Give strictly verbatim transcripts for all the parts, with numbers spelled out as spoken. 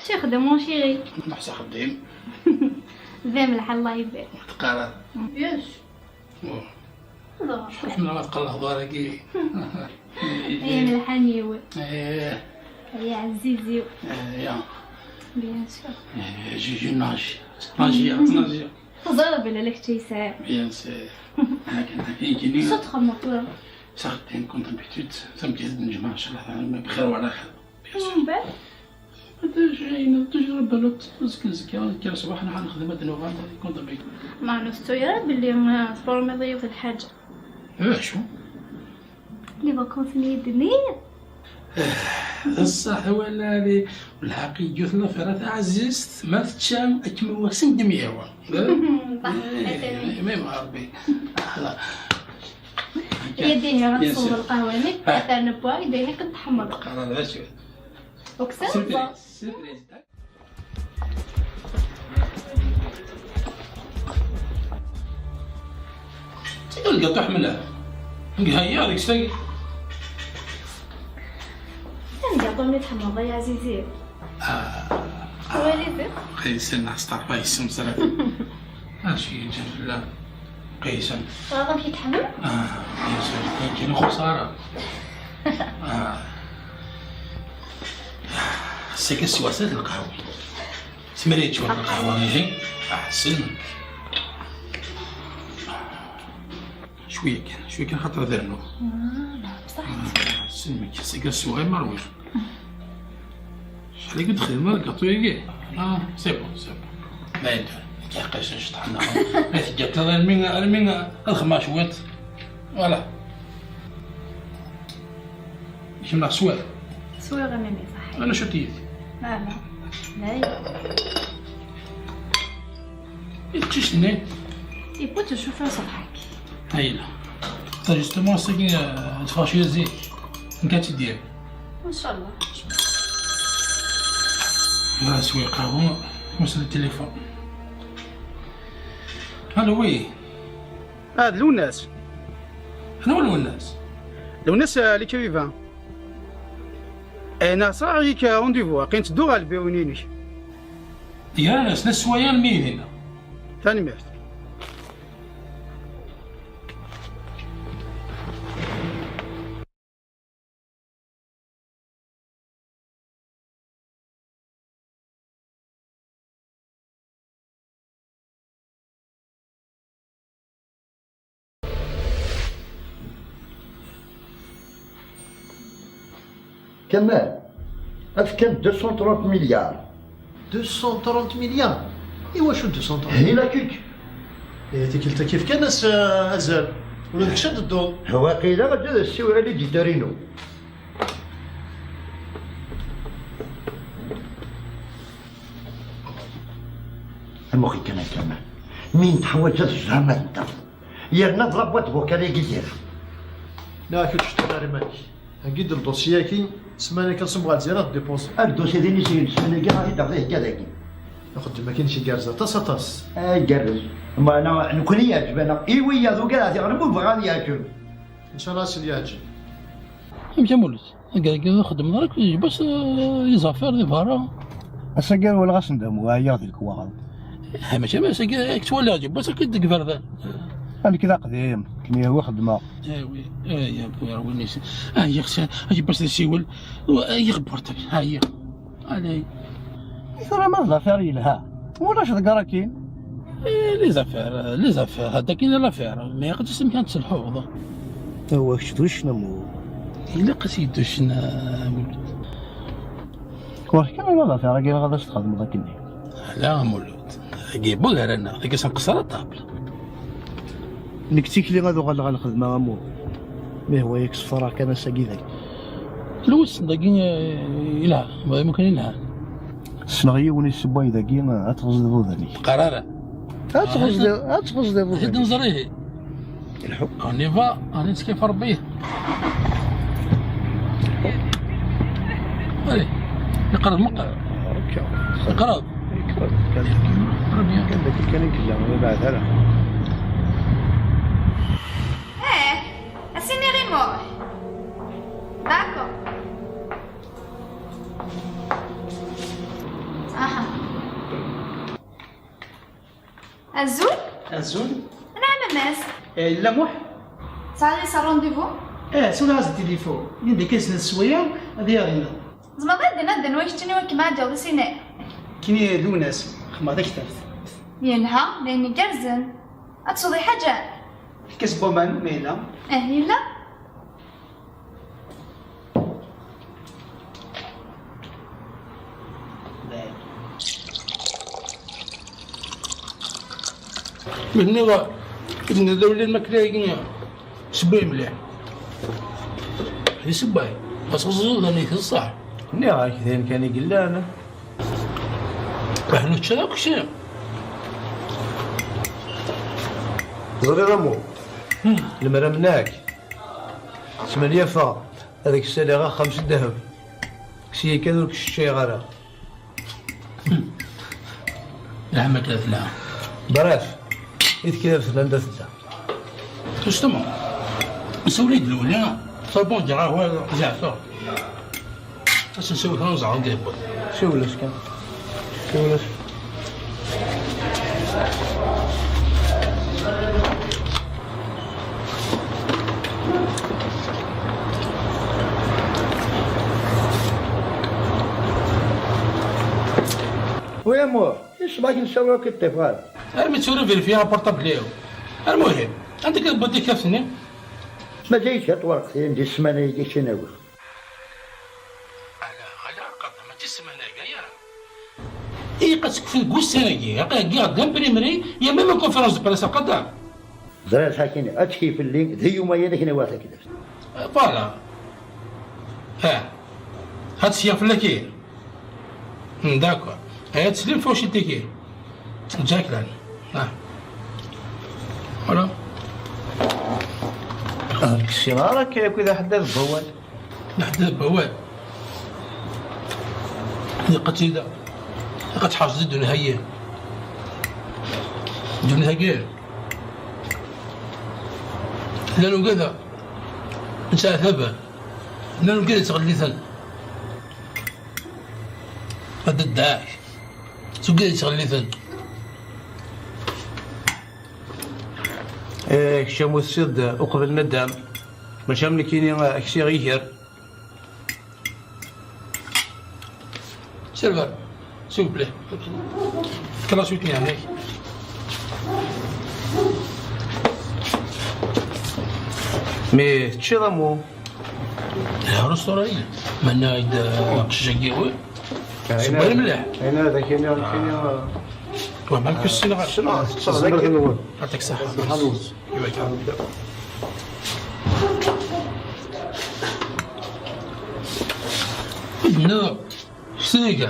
تخدم، mon chéri. نحس خديم. ذي من الحال، الله يبارك. تقرا. Yes. شحال حمل ما تقرا الهضره كي. اي، من الحنيوي. ايه. يا عزيزي. ايه، يا. Bien sûr. ايه، جي، جي، ناجي. ناجي، ناجي. تزرب ولا لك شي ساعه؟ Bien sûr. هاك، هاك، يجيني. صوت خمر. صافي، كنت habitué. سمتي هاد الجمعه، ان شاء الله، بخير وعلى خير. Bien sûr. ومن بعد؟ هذا شيء، تجربة، لا تزكي زكي، كي صباح نروح نخدم هاد النوفمبر، يكون طبيعي. ما نستو يا ربي اللي تبرمضي في الحاجة. ايه، شو؟ Les vacances اللي يدني. بصح ولا لي، والحق يجوز لافيرات عزيزت، ما تتشام اكمل وسن دمياوا. صح، إيه، حسني. ميم ربي. لا. يديه غنصور القهوة، نك آه. تاع نبوا، يديه كنت تحمر. قرار هذا شو؟ وكسر. تقول قطع حملها. هيا هذيك شتاقي. كان قاطو ملي تحمض يا عزيزي. آه. هو اللي يدير. قيسن، استغفر الله، يسم سلام. اش يجي؟ لا. قيسن. هذا كي تحمل؟ اه، قيسن. كاين خسارة. اه. سيك السواسات القهوة. سمريت شوية القهوة، ماشي؟ اه، سلمك. شوية كان، شوية كان خاطر ذرنو. آه، لا، بصح. آه، سلمك، سيك السواسات مرويش. شحال كنت خدمة الكاطو ياكي؟ اه، c'est bon، c'est bon. ما يدير، كي حقاش نشطح انا. ما تجات، رمي، رمي الخماش وات. Voilà. كيما سوير. سوير ميمي، صحيح. انا شو تيدي؟ لا، لا. لا، لا. تشوفها صبحك. هايلة. Justement، c'est que، آه، تفاشي زيك. نكات ديال. ان شاء الله. لا، سويقة، هو وصل التليفون. الو، وي. هاد لوناس. شنو لوناس؟ لوناس، آه، لي كيفان. انا صاعيك رونديفو، كاين تدو غا البيرونينيش. يا ناس، لا سوايا الميلينا. تنميرت. كمال، افكان deux cent trente milliards. Deux cent trente milliards؟ ايوا، شو deux cent trente؟ هي لا كيك. إيه، تيكلتا كيف كان اس-، ازال. ولا داك الشيء ضدو. هو قيلا غادي السيو على ديتارينو. المخي كان كمال. مين تحوج الزعما انت؟ يرنا ضرب وتبوك على قدير. لا، كنت شفت على مالك. هاكي الدوسياكي، سمانة كنصب على الزيارة ديبوزي. الدوسي ديني سير، سمانة كي غادي تعطيه كذاكي. يا خدي، ما كاينش يقرز، طاس طاس. آه، يقرز. ما أنا، نكون يعجب أنا. إي ويا، ذوك راه غير مو بغا يعجب. إن شاء الله سي يعجب. أمشي مولد. كي نخدم راك باش، آه، لي زافير دي فارا. أساكي ولا غاس ندم، وهي هذيك واغد. ها، ماشي، ماشي، كي، كي تولي عجب، بس كي ديك بردا. أنا كذا قديم، كني هو خدمة. إيه وي، إيه يا بويا، وين يس-، آه، يا خسارة، أجي بس نسيول، و-، آه، يا خبرتك، ها هي. علي. ترى ما لا فير يلها، ولا شو ذكرى كين؟ إيه، لي زافير، لي زافير، هذا كاين لا فير، ما يقدرش يمكن تسلحوه. هو كش دوشنا مو. إلا قصي دوشنا مولود. واه، كان لا فير، كاين غادي تخدم ذاك النهار. لا مولود. كي بوغ رانا، كي سنقصر الطابل. نكتيك لي غادو غال-، غالخدمة غامو. مي هو ياك صفرة كان ساقي ذاك. لوس داكي، آه، إلها، ما يمكن إلها. سنغيوني السباي داكي، ما أتغزل ذو ذاني. قرارة. أتغزل، أتغزل ذو ذاني. نزريه. الحب. On y va، راني نسكي في ربي. أي، يقرب مقرب. هكا. يقرب. يقرب. قرب يا. قال لك كان يكلم، ما بعد هذا. إيه، أسيني غير نروح. D'accord. Azul. Azul. Anɛam a Mass. Eh, yella Muḥ? Tesɛiḍ yis-s rendez-vous? Eh, tura-as-d tilifu. Yindi kan snat sswayeɛ ad yaɣ dinna. Tzemreḍ ad d-tiniḍ d anwa keččini wakken ma ad d-yaweḍ i sin-a? Kini Lwennas, xedmeɣ taktabt. Yelha, d ayen igerrzen. Ad tesweḍ i ḥaǧa? Lkas n waman, ma yella. Eh, yella. Mi tenniḍ, mi tenniḍ d awlal makla-agi, sewway mliḥ. Di sewway, ɣas ɣeẓẓeẓ, d amek d ṣṣeḥ. Nniɣ-ak, d ayen kan i yellan. Aḥnu ččan akk sin. Teẓriḍ amu, lemmer amneɣ-k, smenyafeɣ ad ak-ssaliɣ axxam s ddheb. Kkes-iyi kan, ur k-sseččayeɣ ara. Leḥma-k a tla. Bref, i tekra tella anda tedda. Justement, sawel-iyi-d lewli, c'est bon, ǧǧiɣ ahwal, zeɛfeɣ. Ad s-nsiwel kra n ẓẓher anda yewweḍ. Siwel-as kan. Siwel-as. Wi amuh, isem akken sawal akk iṭṭif ɣer. Armi tura vérifier apportable-iw. Almuhim, anda akka tewwiḍ tikkaft-nni? Mazal-itt ɣer twerqt-in di ssmana-agi kinawi. Ala, ala, qadda, mačči ssmana-agi, ya. Ilaq ad tekfu deg wussan-agi, aql-aɣ deg l'imprimerie, il y a même une conférence de presse, qadda. Ẓriɣ sakini, ad tekki fell-i, d yuma-yan akken awiɣ takdabt. Voilà. Ha. Ad tekki fell-ak, ihi. Hmm, d'accord. Ad teslim fawcit-agi. Jack lan. Ha. Voilà. Ah, ur ksineɣ ara akka akk i d aḥeddad n wawal. Leḥdab awal. Ilaq ad tt-id-, ilaq ad tḥerzeḍ ddunit-agi. Ddunit-agi. Llan ugad-a. Nettɛettaben. Llan ugad yettɣelliten. Ad d-dɛak. S ugad yettɣelliten. Eh, kečč a mu tessiḍ-d uqbel nadam. Mačči am nekkini, eh, ksiɣ iger. Serveur, s'il vous plaît. Fek-aɣ la suite-nni, ɛemmi. Mais teččiḍ amu? Lɛerus tura-yi. Menna-d, eh, aqcic-agi, wi. Sewway mliḥ. Ayen ara d-ak-iniɣ, nekkini, eh, wa, ma nekk ssineɣ. Ssineɣ, tettaɣ dagi. Yeɛṭik ṣṣeḥḥa. Ṣṣeḥḥa-nwen. Iwata. Nniɣ, s tniga.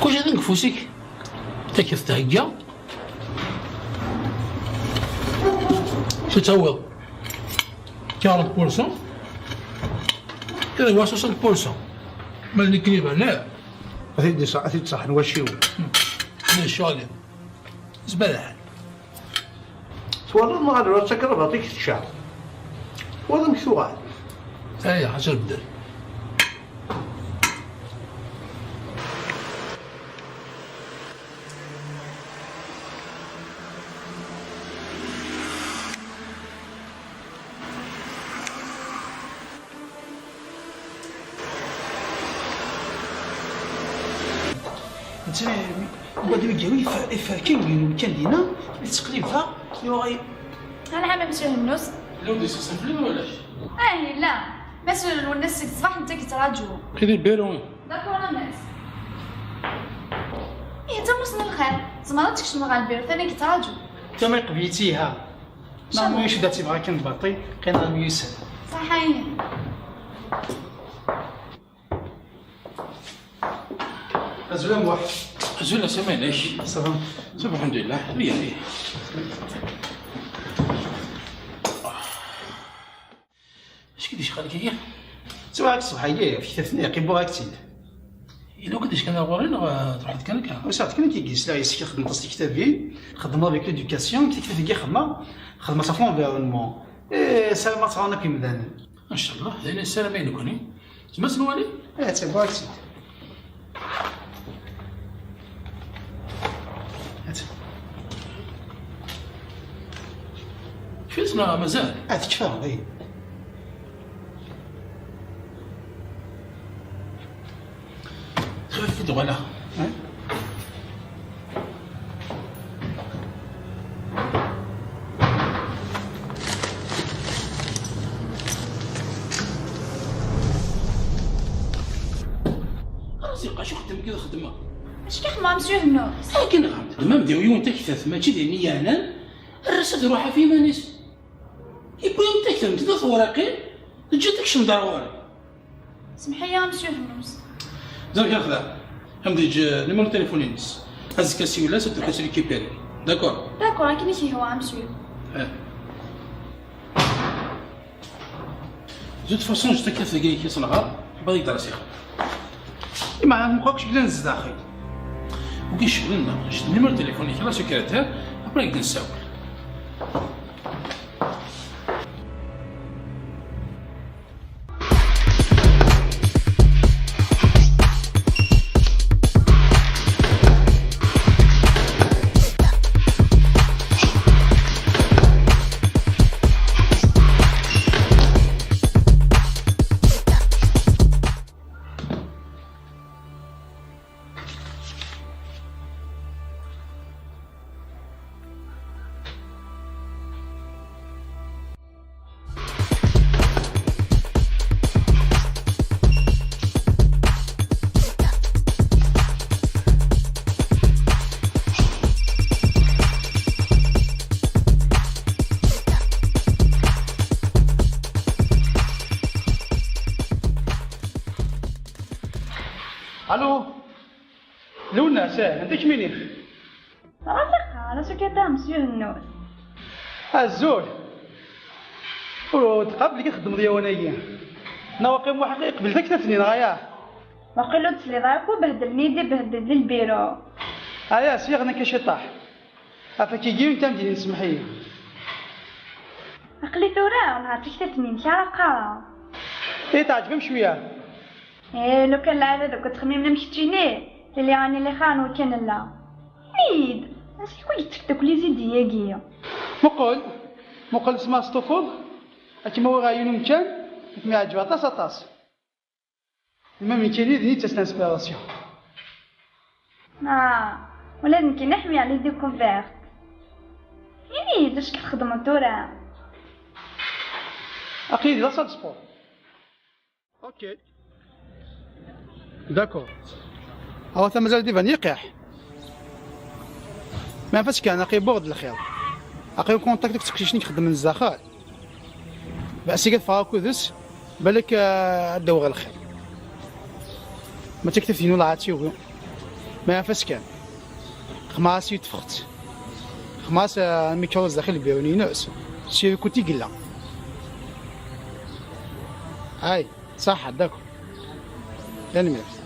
Kulci atan deg ufus-ik. Takiḍ thegga. Tettawiḍ quarante pour cent. Kra yewwa soixante pour cent. Ma d nekkni, ben, la. A t-id-iṣaḥ-, a t-id-ṣaḥen wacciwen. Hmm. Ccɣel. Zbadaḥ. Twalaḍ neɣ ala, d takrabaṭ i k-tečča? Twalaḍ amek tuɣal? Aya, ḥaca beddel. Netta, wad mi yawi iferkan win kan dinna, yettqlib da, yuɣ. Anɛam a Monsieur Hennus. Llan di sisafli walac? Ah, yella. Monsieur Lwennas seg ṣṣbeḥ netta yettraǧu. Qidi lbiru. D'accord a Mass. Ihi d tamussni n lxir, tzemreḍ ad tkecmeḍ ɣer lbiru, tani yettraǧu. Tama iqbel-itt iha. Neɣ ma yecda tibɣa kan baṭi, qqin ɣer myussan. Ṣaḥa-yi. Azul a Muḥ. Azul a Sami, amek? Ça va. Ça va, alḥemdulillah. Bien, bien. Acu i d-icɣal-ik-agi? Ttwaɣ-ak ṣṣbeḥ-agi, ɣef tektabt-nni, qibuɣ-ak-tt-id. Yella ukad-ik kan ar ɣur-i neɣ, eh, truḥeḍ kan akka? Ur sɛiɣ kan akka i yesla, yessekk xedmeɣ-as tiktabin, xedmeɣ avec l'éducation, tiktabt-agi xedmeɣ, xedmeɣ-tt ɣef l'environnement. Eh, ssarameɣ ad tt-ɣren akk yimdanen. Ncallah, d ayen nessaram i nekni. Tzemreḍ ad nwali? Eh, ttagaɣ-tt-id. Yes, neɣ mazal? Ad teččeḍ, ay. Xef-d wala. Xas iqac uxeddem kid xedmeɣ. Acu k-ixdem Monsieur Hennus? Akken ɣer d-mam d yiwen taktat, mačči d ayen i yeɛnan. Err-as ad iruḥ ɣef yiman-is. Yewwi-am-d taktemt d tewraqin, teǧǧa-t ikcem-d ar ɣur-i. Semḥ-iyi a Monsieur Hennus. Zemk axda, am d-yeǧǧ numéro téléphone-ines. Azekka siwel-as ad truḥ ad tt-récupérer. D'accord? D'accord, akken i k-yehwa a Monsieur. Eh. De toute façon, juste takkat-agi i k-issenɣar, ḥebba ad k-d-rsiɣ. Ima, mxuq yellan zdaxel. Ugi ccɣel-nneɣ, juste numéro téléphone-ik, la secrétaire, après ad k-d-nessawel. Allô. Luna, sahlan, anta kemini? Rafiqa, la secrétaire Monsieur Hennus. Azul. Ur tqabel i txeddmeḍ yawan-agi. Neɣ waqil Muḥ iqbel taktabt-nni, neɣ aya? Waqil ur tesliḍ ara akk, behdlen-iyi-d, ibehdel di lbiru. Aya, sliɣ nekk a ciṭaḥ. Afak-agi n tamdinin, semmeḥ-iyi. Aql-i tura nehṛ tiktabt-nni, amek ara qqareɣ? I teɛǧeb-am cwiya? Eh, lukan lɛibad akk ttxemmimen am keččini, tili ɛni li xir n wakken nella. Nid, ansi-k i yettekk akk les idées-agi? Muqel, muqel s ma testufuḍ, ad kem-awiɣ ɣer yiwen umkan, ad kem-iɛǧeb aṭas, aṭas. Même nekkini d netta s l'inspiration. Ah, ula d nekkini ḥmiɣ les découvertes. Ini-yi-d acu i txeddmeḍ tura? Aql-i di la salle de sport. Ok. D'accord. Alors, ta mazal d iban yiqiḥ. Ma nfas kan, aql-i buɣ-d lxir. Aql-i en contact akked teqcicin i ixeddmen zdaxel. Bas i ffɣeɣ akk-s, balak, ah, ad d-awiɣ lxir. Ma d taktabt-inu la ad tiwi. Ma afas kan. Xmas i tefxet. Xmas, ah, mikro zdaxel lbiru-ines. Si lkut i yella. Ay, ṣaḥa, d'accord. Tanemmirt.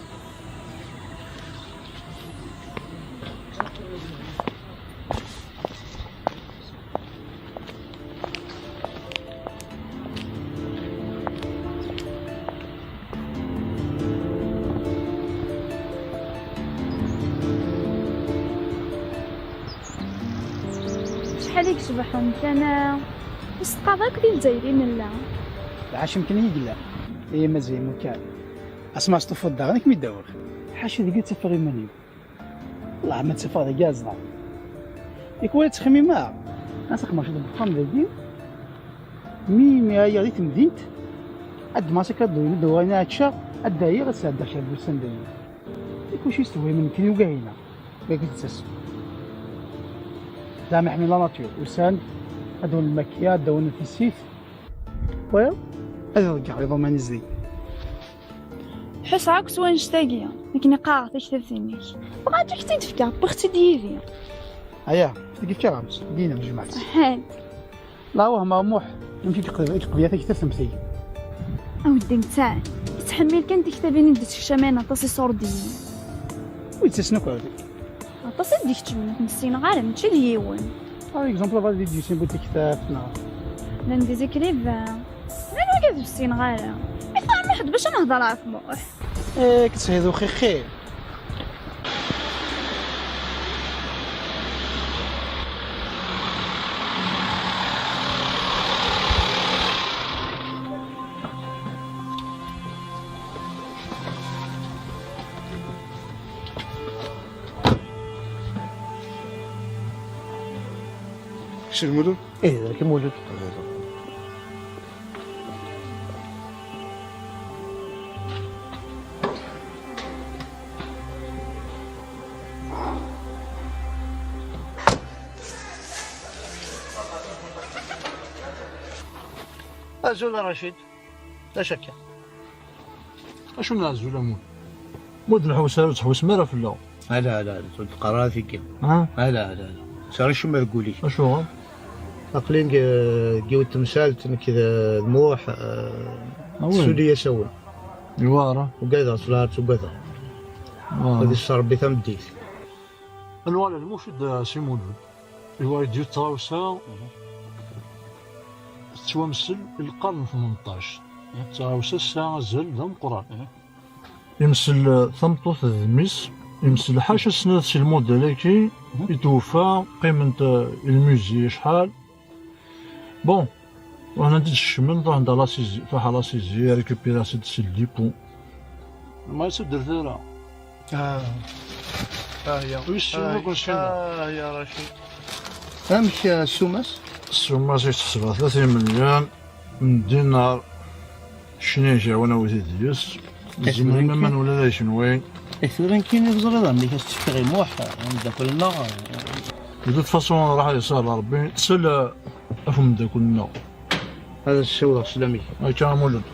Acḥal i yecbeḥ umkan-a! Ur s-teqqareḍ akk di Lezzayer i nella. Lɛac mken i yella. Ihi mazal imukan. Asma s tufuḍ daɣen ad kem-id-awiɣ. Ḥaca deg-i ttafeɣ iman-iw. Wellah ma ttafeɣ deg aẓra. Yak wala ttxemmimeɣ. Ad xedmeɣ ciṭ deg uxxam dagi. Mi mi ɛyiɣ di temdint, ad ddmeɣ akaḍu-inu, ad d-uɣaleɣ ad ččeɣ, ad d-ɛyiɣ, ad sɛeddaɣ kra n wussan dagi. Yak wacu i s-tebɣim nekkni ugar-ina? Dagi tettasem. Dama ḥemmlen la nature, usan-d, ad d-awen lmakya, ad d-awen tissit. Wayeḍ, ad iḍeggeṛ iḍuman-is dagi. Ḥusseɣ akk s wanect-agi, nekkni qqareɣ taktabt-inek. Bɣiɣ ad k-tt-id-fkeɣ, wwiɣ-tt-id yid-i. Aya, tagi fkiɣ-am-tt, dina, jemɛet. Ḥedd. La wehmeɣ Muḥ, amek i yeqbel, i yeqbel taktabt am tagi. A weddi netta, yettḥemmil kan tiktabin i d-yessekcamen aṭas iṣurdiyen. Wi d-ttasen akk ar dagi? Aṭas i d-ikeččmen, ur ten-ssineɣ ara, mačči d yiwen. Par exemple, abad di d-yusin bu tektabt, neɣ? Llan des écrivains. Llan wigad ur ssineɣ ara. Mi teɛmiḥ-d bac ad nehder ɣef Muḥ. Eh, k-teshiḍ uxixi. Kečč d Mulud? Ih, d nekk i Mulud. Azul a Racid. D acu akka? Acu n azul a Mulud? Mulud Lḥewsar ur ttḥewwsem ara fell-aɣ. Ala, ala, ala, ur d-qqar ara tigi. Ha? Ala, ala, ala. Sɛiɣ acemma deg wul-ik. Acuɣer? Aql-i deg, deg yiwet temsalt, nekk d, d Muḥ, eh, ah, oui. Tsuli-yas awal. Iwa ara? Ugadeɣ, s lɛar ttugadeɣ. Ah. Ad yesser Rebbi tameddit. Ad nuɣal ar lmucud, a Si Mulud. Iwa i d-yiwet tɣawsa tettwamsel i lqern n tmenṭac. Tɣawsa tesɛa azal d ameqqran. Imsel, eh, tameṭṭut d mmi-s, imsel ḥaca snat si lmudal-agi i tweffa, qqiment, eh, i lmuzi acḥal. Bon, wana d-skecmen, truḥ-d à la saisie, truḥ à la saisie, récupérer-as-d si le dépôt. Ma yettudret ara. Ah. Ah, ya. Wissen ah, akk acḥal. Ah, ya Racid. Amek, eh, ssuma-s? Ssuma-s i teḥseb tlata imelyan n dinar. Cni jeɛwen a wi-t-id-yes. Tzemrem aman ula d akenwi. Eh, tura nekkini teẓriḍ amek as-tefkiɣ i Muḥ, ameddakel-nneɣ. De toute façon, ruḥ ad yesahel Rebbi, tsel ɣef umeddakel-nneɣ. Ad as-ssiwḍeɣ sslam-ik. Akka a Mulud.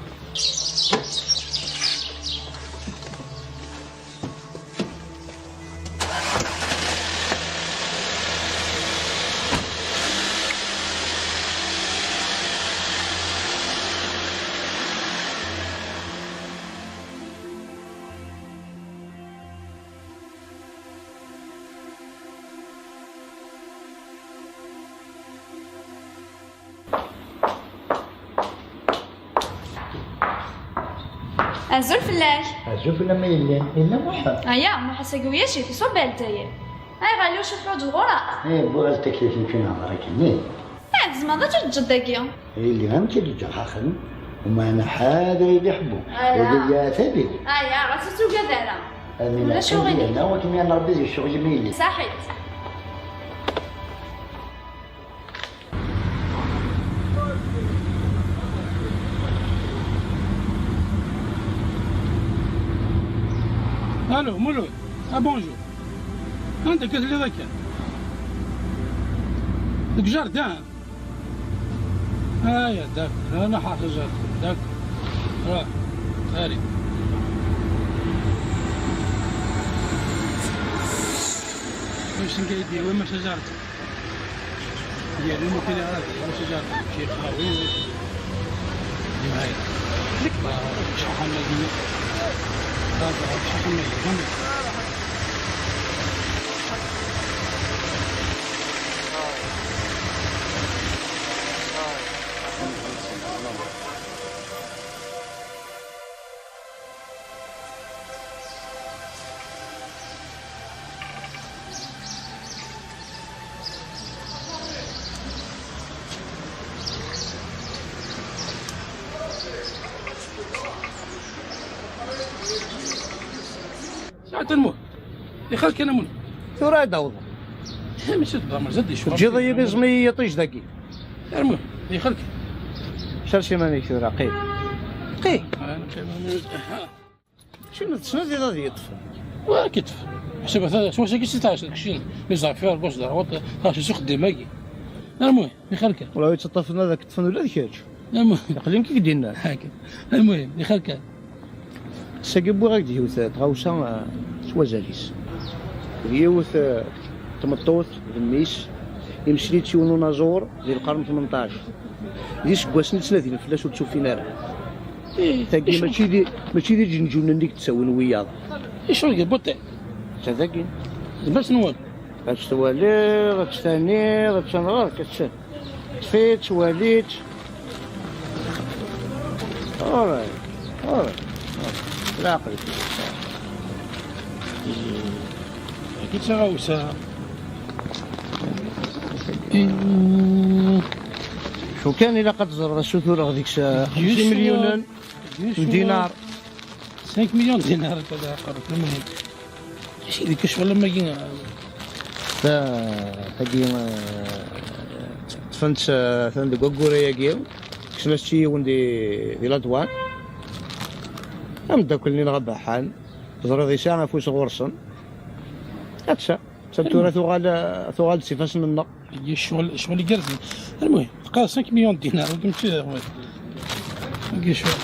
Azul fell-ak. Azul fell-am a yelli. Yella Muḥ? Aya, Muḥ ass-agi ulac-it, iṣubb ar Lezzayer. Ayɣer ulac ur teḥwaǧeḍ ɣur-a? Eh, wwiɣ-as-d taklit n kin hḍer akken. Eh, tzemreḍ ad tt-id-teǧǧeḍ dagi. A yelli, amek ad ǧǧeɣ axxam? Umeɛna ḥader yili ḥebbu. Ala. Ula d tabi. Aya, ɣas ur tugad ara. Amin. Ulac aɣilif. Akken yerna, akken yerna Rebbi di ccɣel-im a yelli. Saḥit. Allô, Mulud. Ah, bonjour. Anda akka telliḍ akka? Deg jardin. Aya, d'accord. Ana ḥafiz jardin. D'accord. Ruḥ. Allez. Wissen kaydi, وين مشى جارتك؟ يعني ممكن يعرف مشى جارتك. شيخ هاوي. دي معايا. لك ما شحال ما يجي. هذا شحال ما يجي. Saɛet lmuh. Ixal kan amun. Tura ad awḍeɣ. Mačči d-, mazal d icur. Teǧǧiḍ-iyi d iẓmi i yiṭij dagi. Armu, ixal kan. Sers iman-ik tura, qim. Qim. Ah, neqqim. Cimi tettnadiḍ ad yeṭṭef? Wa ad k-yeṭṭef. Ḥseb ata s wass-agi si tɛiceḍ keččini. Mi ẓer fiɣ lbus d rwaṭ, tɛiceḍ s uxeddim-agi. Armu, ixal kan. Wala yettaṭṭafen ad k-ṭṭfen ula d kečč. Armu. Aql-i nekk i k-d-yennan. Hakan. Armu, ixal kan. Sagi wwiɣ-ak-d yiwet tɣawsa, eh, s wazal-is. D yiwet, eh, tmeṭṭut d mmi-s, imsel-itt yiwen unaẓur di lqern tmenṭac. D iseggasen i ttnadin fell-as ur tt-ufin ara. Ih, tagi icu-, mačči d, mačči d iǧenǧunen i yettawin wiyaḍ. Icu deg buṭi? Ta dagi. D bas nwen. Ad tt-twaliḍ, ad tt-taniḍ, ad tt-tenɣeḍ, ad tt-, ṭṭef-itt, wali-tt. Alright, alright, alright. Leɛqel. Tagi d taɣawsa. Cu kan ilaq ad teẓreḍ, ad sutureɣ deg-s xemsin milyunen n dinar. Cinq millions de dinars, akka d aqerru, المهم. Deg ccɣel am wagi. Ta-, tagi, eh, Atan, atan deg wayyur-agi, kksen-as-tt i yiwen di, di la douane. Ameddakel-nni neɣ abaḥan, teẓriḍ yesɛa afus ɣur-sen. Atta, atta tura tuɣal, tuɣal-d s ifassen-nneɣ. Iga ccɣel, ccɣel igerrzen. Almuhim, teqqar cinq millions de dinars, ur d-nečči d aɣwal. Iga ccɣel.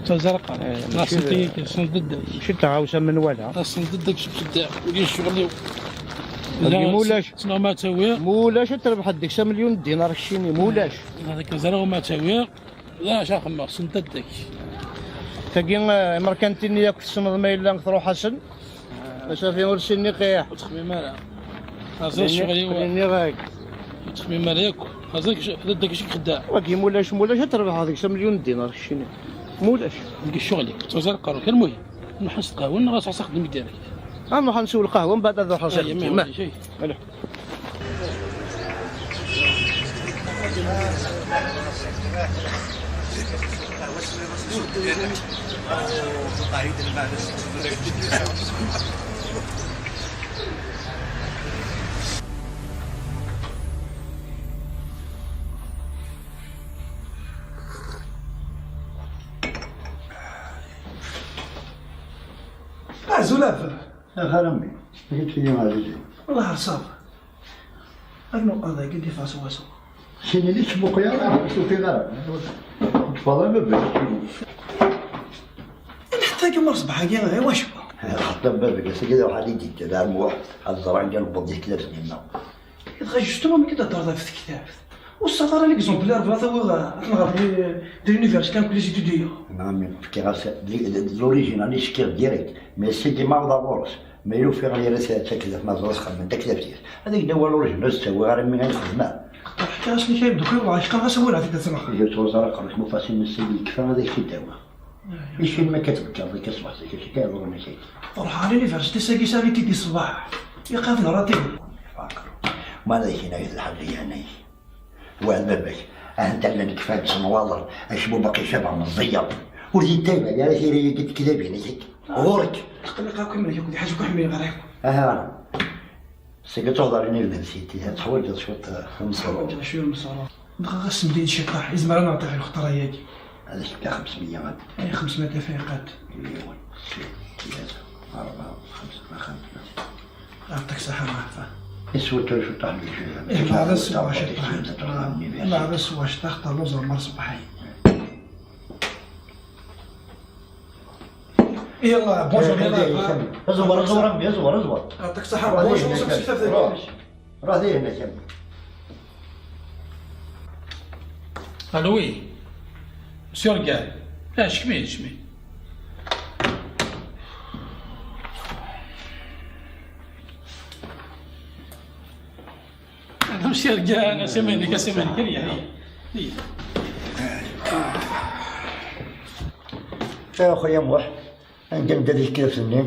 Ttazarqa. Eh, mačči d, asenḍeddek. Mačči d taɣawsa menwala. Asenḍeddek, seg tedda. Iga ccɣel-iw. Agi mulac. Ttnaɣ ma tawiɣ. Mulac ad trebḥeḍ deg-s amelyun n dinar keččini, mulac. Hada kan ẓriɣ ma tawiɣ. D acu xemmeɣ, senḍeddek. Tagi, eh, imerkantiyen-nni akk tessneḍ ma yella truḥ-asen. Asafi ur ssinen iqiḥ. Ur ttxemmim ara. Aẓa ccɣel-iw. Ur ttxemmim ara yakk. Aẓa d ddek i k-xeddaɛ. Wagi mulac, mulac ad trebḥeḍ deg-s amelyun n dinar keččini. Mulac. Deg ccɣel-ik, ttazar qaruk. Almuhim, nruḥ ad nqehwa neɣ ad nxedm direct. Ah, nruḥ ad nsew lqahwa, mbeɛd ad nruḥ. Aya, ma ulac. Ala. Azul a baba. Ax a mmi, amek i d-tili ɛzizen? Wellah ḥṣaɣ. Rnu ad agi d-yeffeɣ s wasu. Sini li tmuqi ara, ur tufiḍ ara. Ur tfeḍ ara baba. Ḥetta agi ma ṣbeḥ-agi, i wacu? Xaṭer baba, ass-agi d aḥal i d-yedda d Ɛmuḥ, ad ẓreɣ anga newweḍ di tektabt-nneɣ. Dɣa justement mi k-d-heddreḍ ɣef tektabt, ur tessaweḍ ara l'exemple i Rebbi ad tawiḍ, ad tenɣeḍ di, di l'université akked les étudiants. Nɛam, fkiɣ-as di, di, l'original i s-fkiɣ direct, mais ass-agi ma awḍeɣ ɣur-s, ma yella ufiɣ yal ass taktabt ma ẓriɣ xedmen taktabt-is. Ad ak-d-awiɣ l'original, ur s-ttawiɣ ara mi ara xedmeɣ. Xaṭer ḥkiɣ-as nekk ay ameddakel, wah, ḥkiɣ-as awal ad t-id-asmeɣ. Ihi ur ttruẓ ara aqerru-k, ma ufas-in ass-agi yekfa ad ak-t-id-awiɣ. Ici ma ka tbeggaḍ akka ṣṣbeḥ zik, acu akka yeḍran akka? Ruḥ ɣer l'université, sagi sali tidi ṣṣbeḥ. Iqaf neɣ ratib. Faker. Ma d akin ay d lḥal yeɛni. Wa d baba-k. Ahat llan kfan ttsenwaḍen, acmu baqi cabeɣ meẓẓiyeɣ. Ur d-yettawi ara tira-agi n tekdabin-ik. Ɣur-k. Tqelliq akk iman-ik akked Ḥaǧ Kuḥmil ɣer akk. Aha. Seg ad tuɣeḍ ɣer l'université, teḥwaǧeḍ cwiṭ, eh, n ṣṣber. Teḥwaǧeḍ cwiṭ n ṣṣber. Dɣa ɣas mdin ciṭaḥ, izmer ad nɛeṭṭi ɣef lxeṭra-agi. Ad ak-fkeɣ xemsmeyya. Ay, xemsmeyya tafriqat. Yiwen, sin, tlata, rebɛa, xemsa, xemsa. Ɛṭik ṣaḥa, Ɛfa. Iswa tura ciṭaḥ n lǧuda. Eh, mɛada swa ciṭaḥ. Mɛada swa ciṭaḥ, talluẓ ɣer ṣṣbeḥ. Yalla, bonjour, yalla. Aẓwer, aẓwer, a mmi, aẓwer, aẓwer. Ɛṭik ṣaḥa, bonjour. Ruḥ, ruḥ, ruḥ, ruḥ, ruḥ, ruḥ. Allô, oui. Monsieur Regal. Ah, je suis, je suis. Monsieur Regal, c'est Malik, c'est Malik, allez, allez. Anda nda di tektabt-nni?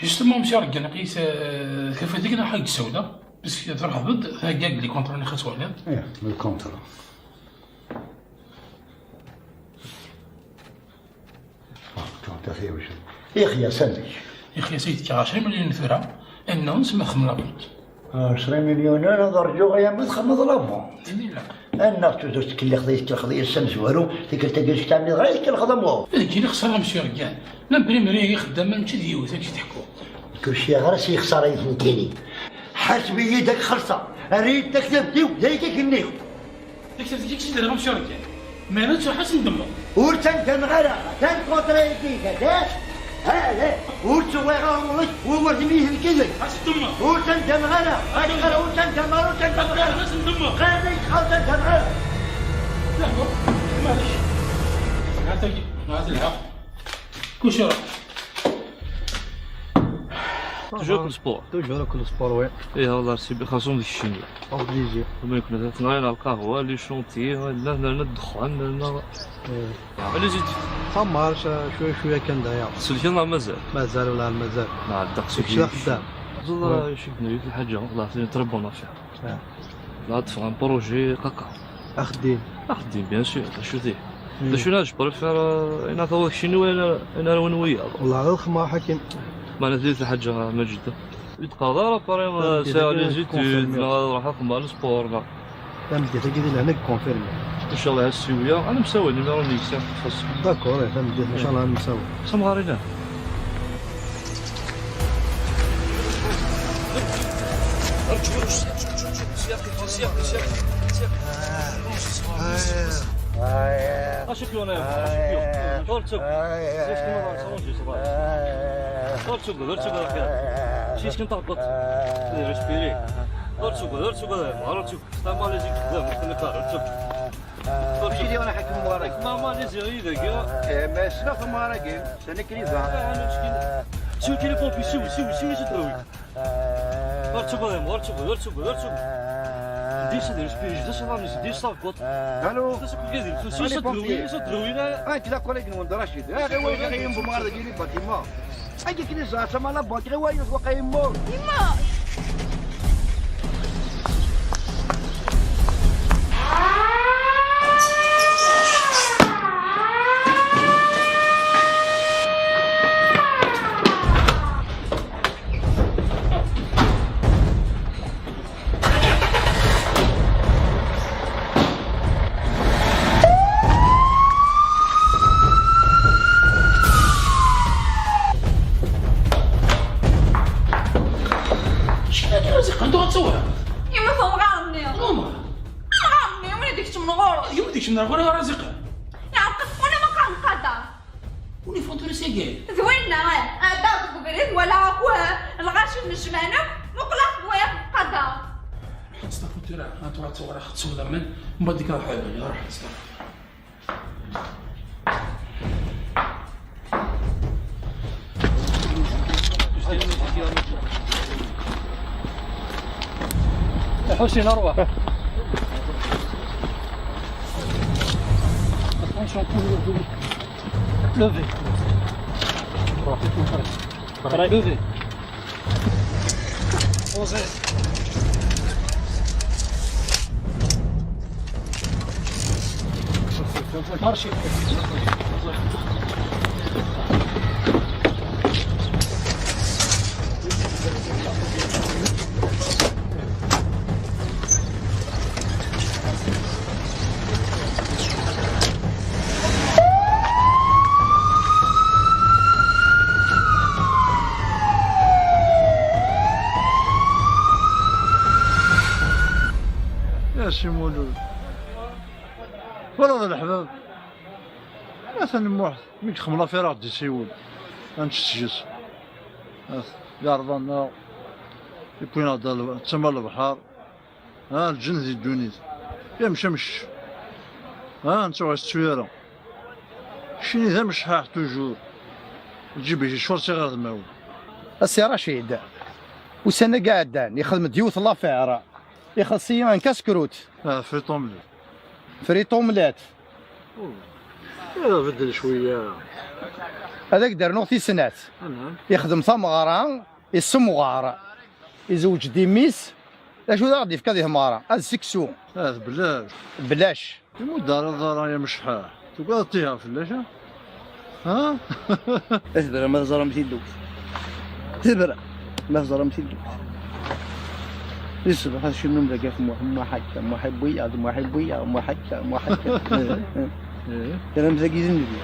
Justement, monsieur Regal, aql-i, euh, tafat-ik neɣ ḥag sawla, parce que truḥeḍ-d, thegga-d les contrats-nni xas waliḍ. Ih, les contrats. Ah, contrat, c'est autre chose. Ixyas, amek? Ixyas ay tekka ɛecra million tura, anna-ns ma txemmleḍ-d. Ɛecra million, ad rǧuɣ ay ma txedmeḍ la vente. Annaɣ tudert tkellixeḍ, tkellxeḍ yes amezwaru, tikkelt-agi zik tɛemmiḍ ɣer tkellxeḍ am wa. Ad k-yili xsara, monsieur Regal. L'imprimerie-agi xeddam mačči d yiwet, ad k-teḥku. Kulci ɣer-as yexsara i tnekkini. Ḥaseb-iyi-d ad k-xellṣeɣ. Err-iyi-d taktabt-iw, d ayagi i k-nniɣ. Taktabt-agi i k-tt-id-rreɣ, monsieur Regal. Ma ad truḥ ad tt-ndemmeɣ. Ur tt-ndemmeɣ ara. Atan kontra-agi, d acu? Ha, ha, ur ttewwiɣ ara ɣur-k, ur d-iyi-tenkidek. Ad tt-ndemmeɣ. Ur tt-ndemmeɣ ara. Acḥal ur tt-ndemmeɣ ara, ur tt-ndemmeɣ ara. Ad tt-ndemmeɣ. Qal-iyi ur tt-ndemmeɣ ara. D'accord, maɛlic. Nɛat-agi, nɛat lḥeqq. Kullec iruḥ. Toujours avec le sport. Toujours avec le sport, oui. Eh, والله c'est bien, خاصهم ذيك الشيء. Obligé. وما يكون هذا ثنايا على القهوة، les chantiers، لا، لا، لا، الدخان، لا، لا. إيه. Allez, زيد. Ça marche، شوية شوية كان داير. سلكي الله مازال. مازال ولا مازال. مع الدق كلشي سلكي. خدام. والله شوف، نريد الحاجة، والله c'est une très bonne affaire. آه. لا تفهم بروجي قاقا. أخدين. أخدين، bien sûr، شو ذي؟ مم. شو ناش بريفير، آه، أنا ثوك شنو وين، أنا وين ويا. والله غير خما حكيم. ما نزلت الحاجة ما جدة. يتقاضى راه باري، آه، ساعة لي زيتود، كونفيرمي. ما راح أخدم على السبور، لا. Tameddit-agi di lehna deg confirmé. Inchallah, ha ssiwya, ad nemsawal, imi ara d-yeksa xas. D'accord, eh, tameddit, inchallah, ad nemsawal. Samɣar ila. Acu k-yuɣen? Acu k-yuɣen? Ur ttagad. Ur ttagad, ur ttagad, axir. Acu k-yuɣen? Ur ttagad. Ur ttagad. Ur ttagad. Tamalizi tebda, ur ttagad. Ur ttagad. Mačči d yiwen aḥakem Mubarak. Ma Malizi yid-agi. Eh, ma ssneɣ tamɣar-agi. Sani kriza. Siw tilifun fi siw, siw, siw, siw, siw. Ur ttagad, ur ttagad, ur ttagad, ur ttagad. Dis ad respiri, dis ad amnis, dis ad ggot. Allô. Dis ad kugad, dis ad drewin, dis ad drewin. Ah, nekk d akolig-nwen, d Racid. Ah, ɣiwel, ɣiwel, bu mɣar dagi, li bâtiment. Agi kni ẓer, sama la banque, ɣiwel, yus waqa yemmut. Yemmut! Acḥal tura ziqqa, anta ɣa ttawreɣ? Yemmut umɣar-nni. Umɣar? Umɣar-nni, win i d-ikecmen ɣur-s. Yiwen i d-ikecmen ɣur-i, ɣur-i ziqqa. Yeɛreq-as wala ma qqaren qadar. Ur ifun tura sagi. D winna, eh, ɛeddaɣ deg ubrid, walaɣ akk, eh, lɣaci n ccmana, muqleɣ-t d wayeḍ qadar. Ḥeḍ stafu tura, ad tura ttawreɣ, ttawreɣ man, mbaddek ad ḥeḍren, ruḥ stafu. Ḥusin, arwaḥ. Attention, toujours. Levez. Levez. Posez. Marchez. يا سي مولود، ولا هذا الحباب. Atan Muḥ, mi yexdem lafir, ad ɣ-d-isiwel. Ad nečč seg-s. At, yeɛreḍ-aneɣ, yewwi-aneɣ-d al-, d tama n lebḥer. Ha, lǧenn di ddunit. Yamec, amec. Ha, nettuɣ yettu ara. Keččini d amecḥaḥ, toujours. Lǧib-ik yeccuṛ d tiɣirdmawen. A Si Racid, ussan-agi iɛeddan, yexdem-d yiwet n lafir. Ixelleṣ-iyi n casse-croûte. Ah, frites omelette. Frites omelette. Oh. Eh, beddel cwiya. Ad ak-d-rnuɣ tis snat. Anɛam. Ixdem tameɣra, issemɣar. Izewǧ-d i mmi-s. D acu d aɣ-d-yefka di tmeɣra? Ad seksu. Ah, d belac. Belac. Imudd ara ẓara ya mecḥaḥ. Tugadeḍ tiha fell-ak, ha? Ha? Tebra ma teẓram tillukt. Tebra ma teẓram tillukt. Di ṣṣbeḥ ad cennum dagi ɣef Muḥ, Muḥ akka, Muḥ iwwi-yaɣ-d, Muḥ iwwi-yaɣ, Muḥ akka, Muḥ akka. Eh. Terram dagi d nnbi.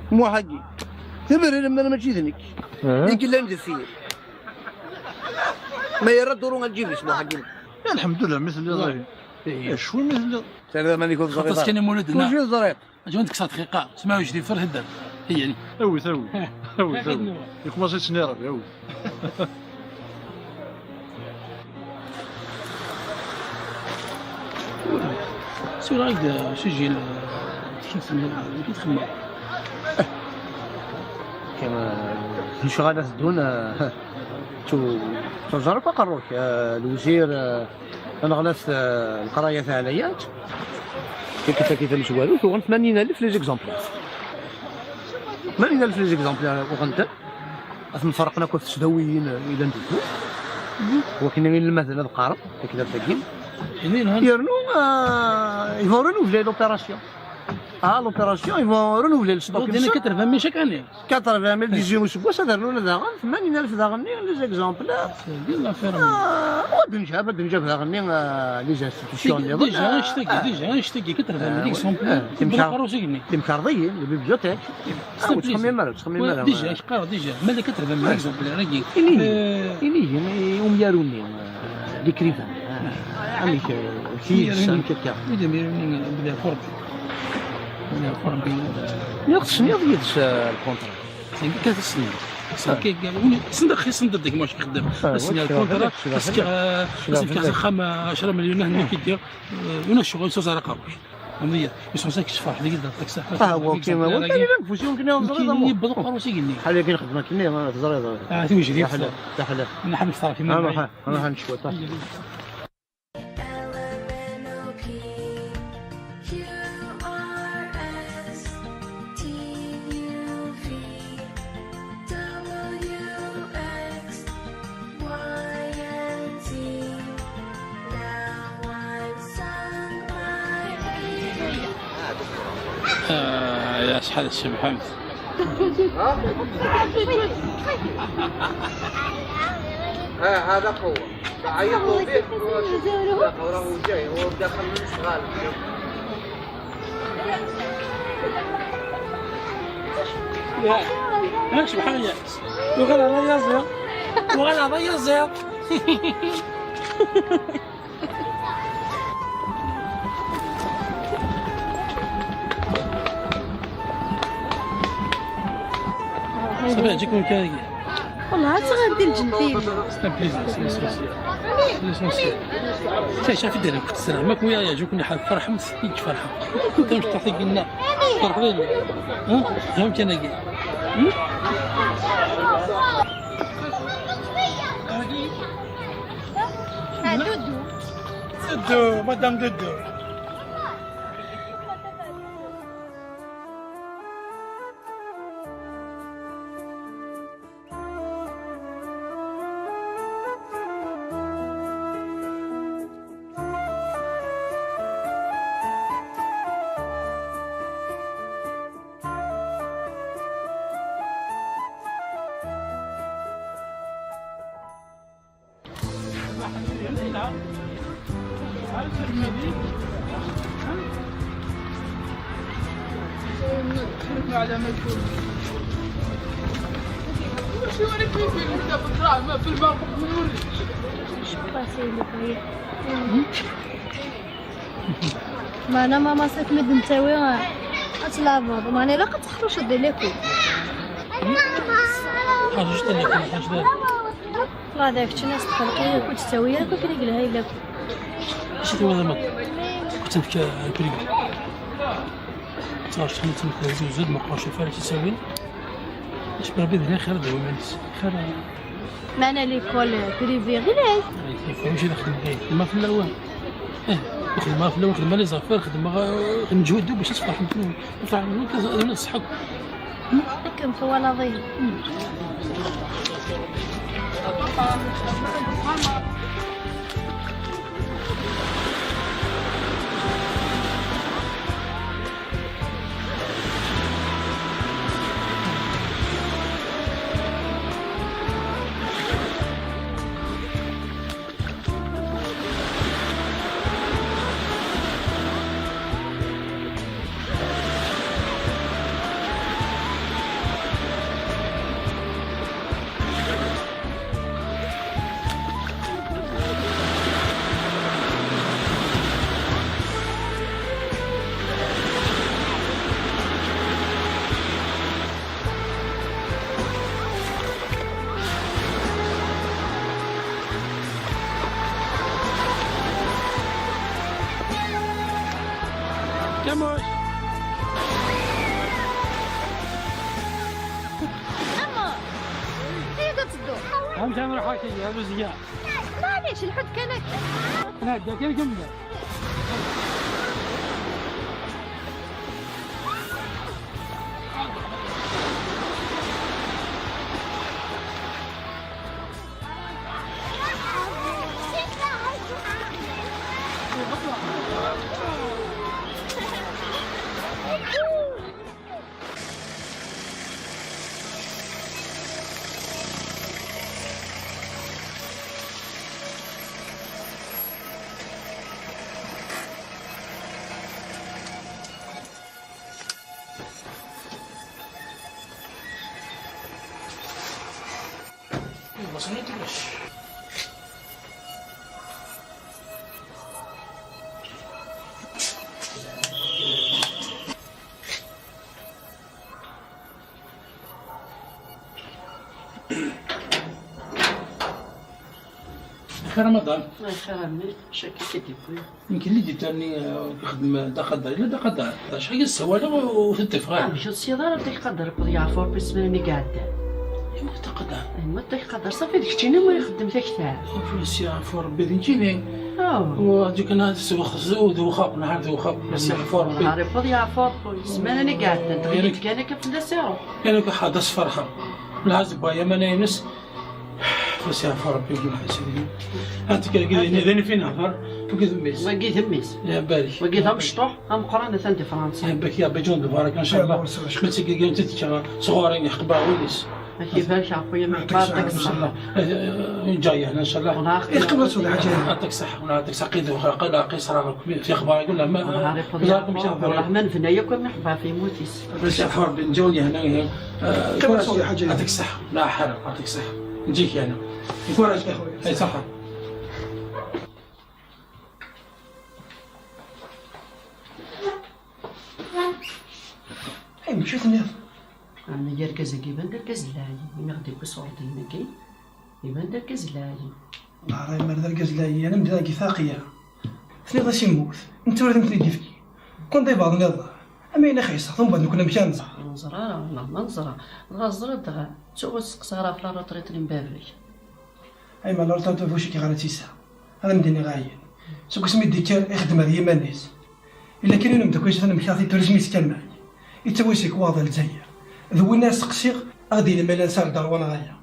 Muḥ agi. Tebra lemmer mačči d nekk. Eh. I yellan deffir. Ma yerra duru ɣer lǧib-is, Muḥ agi. Lḥemdullah, mi telliḍ. Ih. Acwi mi telliḍ. Terra aman-ik ur teẓriḍ ara. Xaṭas kan imulud-nneɣ. Ur teẓriḍ. Aǧu n teksa dqiqa, sma yejdi fir hedder. Hiyani. Awi, tawi. Awi, tawi. Yekumaṣi yettnerbi, awi. Sura-k-d, sujil, txedmeḍ. Kan, eh, lecɣal ad ddun, eh, tu-, tuẓar akk aqerru-k, eh, lewzir, eh, Aneɣlaf, eh, leqraya teɛlayat. Kif, kif, kif, amezwaru, tuɣen tmanyin alef les exemplaires. Tmanyin alef les exemplaires uɣen-ten. Ad ten-ferqen akk ɣef tesdawiyin, eh, yellan deg-, wakken inelmaden ad qqaren taktabt-agi. Yernu, eh, il faut renouveler l'opération. Ah, l'opération, ils vont renouveler le stock. Quatre-vingt mille chaque année. Quatre-vingt mille, dix-huit useggas, ad rnun daɣen tmanyin alef daɣen-nni, les exemplaires. C'est bien l'affaire. Ah, ad nǧab, ad nǧab daɣen-nni, ah, les institutions nniḍen. Déjà, ah, anect-agi, déjà, anect-agi, quatre-vingt mille exemplaires. Timkarḍiyin, les bibliothèques. Ah, ur ttxemmim ara, ur ttxemmim ara. Déjà, qqareɣ déjà, ma d quatre-vingt mille exemplaires-agi. Ini-yi, eh, ini-yi, i umyaru-nni, eh, l'écrivain, eh, amek, eh, amek akka? Wid umyaru-nni, eh, bda ɣur-i. Bda ɣur-i. Yak tesniḍ yid-s, eh, lkuntra? Yak tesniḍ. Send axi, send deg mac ixeddem. Asniɣ lkuntra, asniɣ, asniɣ axxam, eh, ɛecra melyun, hna kiddi, eh, una ccɣel, s azaraq aqerruc. Am deg, yesɛa kečč tferḥ deg da, ṭaksa. Ah, wa, ok, wa, kan yella nfus, yumkin ad ẓriɣ. Yewweḍ uqerruy-ik-nni. Bḥal akken xedmeɣ kini, teẓriḍ. Ah, tiwejjirt. Taḥla, taḥla. Nḥemmel ṣṣerf. Ah, iman-nneɣ. Ruḥ, ruḥ, ruḥ, cwiṭ. L M N O P, Q R S, T U V, W X, Y and Z, now I'm sung by A. آه، يا شحال تشبحمت. ها، هذا قوة. عيطوا به. لا، راهو جاي، هو داخل من الصغار. لا، لا، سبحان الله. وغير هذا يزير. وغير هذا يزير. صافي، يعجبكم كاين. والله، عاد غادي الجنتين. C'est un plaisir, c'est l'essentiel. C'est l'essentiel. شاي، شاي، في الدرب، في السلام. ماك ويا يعجبكم، يحب فرحة، ما تسكتش فرحة. كنت مش تعطيك لنا. فرحة لنا. ها؟ فهمت أنا كي. هم؟ ها، دودو. دودو، مدام دودو. ما انا ماما ساك مد نتاوي اتلافض، ما انا لا قد تخرج دير ليكو. خرجت لك، خرجت لك. هذاك الناس تخلقي كنت تساوي لك كريك لها الا كنت. شتي ولا ما؟ كنت نفكر كريك. صار شحال تمك زوج زوج ما قاش فارس يساوي. اش بربي بلا خير دو مانس. خير. ما انا ليكول بريفي غير هاي. كيف ماشي نخدم غير ما في الاول. ايه، نخدم ما في الاول، نخدم لي زافير، نخدم غا-، نجهد باش نفرح. نفرح نصحك. هكا مخوالة ضيق. كموش. ماما، هي قد تدور. هم جا نروح هكا، يا بزيان. معليش، الحد كان هكا. لا، دا كان جنبه. Wasn't it? Xir Ramadan. Ay xir a mmi, acu akka i k-id-yewwi? Nekk i d-yettarni, eh, ixeddem Dda Qader. Yella Dda Qader. Acḥal i s-ssawaleɣ ur t-id-ṭṭifeɣ ara. Amek ur tesliḍ ara Dda Qader, iwweḍ yeɛfu Rebbi ssmana i iɛeddan? Yemmut Dda Qader. Yemmut Dda Qader, ṣafi d keččini ma ixeddem taktabt. Ur s-yeɛfu Rebbi d nekkini. Aw. Ur ǧikan ad s-wexzu d uxaq, nehar d uxaq, ur s-yeɛfu Rebbi. Nehar iwweḍ yeɛfu Rebbi, ssmana i iɛeddan, tɣil kan akka fell-as iruḥ. Kan akka ḥadas ferḥa. Lɛaz n waya, mana ines. Ur s-yeɛfu Rebbi deg lḥaǧa-nni. Ad tekker deg d-, d anef i nehder, wagi d mmi-s. Wagi d mmi-s. Iɛebba-k. Wagi d amecṭuḥ ameqqran atan di Fransa. Iɛebba-k, iɛebba-k John Lbaraka, ncallah. Ma d tigigin i d-tekker sɣur-i, iḥeqq baɣ wul-is. Ad k-ibarek Ṛebbi, a mmi, ṭṭak ṣṣeḥḥa. Ncallah. Iḥeqq baɣ wul-is. Ṭṭak ṣṣeḥḥa, ṭṭak ṣṣeḥḥa. Qid uxaqal, qisra, fi axbar, yaqul ma. Ẓerkum ncallah. Wellah ma nebna yakk a mmi ḥba fi yemmut-is. Ṛebbi ncallah. Ṭṭak ṣṣeḥḥa. La ḥara, ṭṭak ṣṣeḥḥa. Nǧik yana. Ay ṣṣeḥḥa. Ay, amek i tenniḍ? Ɛni argaz-agi iban d argaz n lɛali, imi ɣ-d-yewwi ṣṣur-agi, iban d argaz n lɛali. Neɛra imer d argaz n lɛali, ana mdin agi taqya. Tenniḍ-as immut, netta ur ad am-ten-id-yefki. Kun d ibaḍ nniḍen, ama yella xeṣṣeɣ, tumba d nekkni amek ara nẓer. Ur neẓra ara, neɣ ma neẓra. Dɣa ẓriɣ dɣa, ttuɣ ur steqsaɣ ara ɣef la retraite n baba-k. Ay ma la retraite n baba-k ɣer ad tt-yesɛa. Ad am-d-iniɣ ayen. Seg wasmi i d-yekker, ixeddem ar yiman-is. Yella kan yiwen umeddakel-is atan mektaɣ-t-id turismi s kamay. Yettawi-d seg waɣ d Lezzayer. D win ara steqsiɣ, ad d-yini ma yella nesɛa lderwa neɣ ala.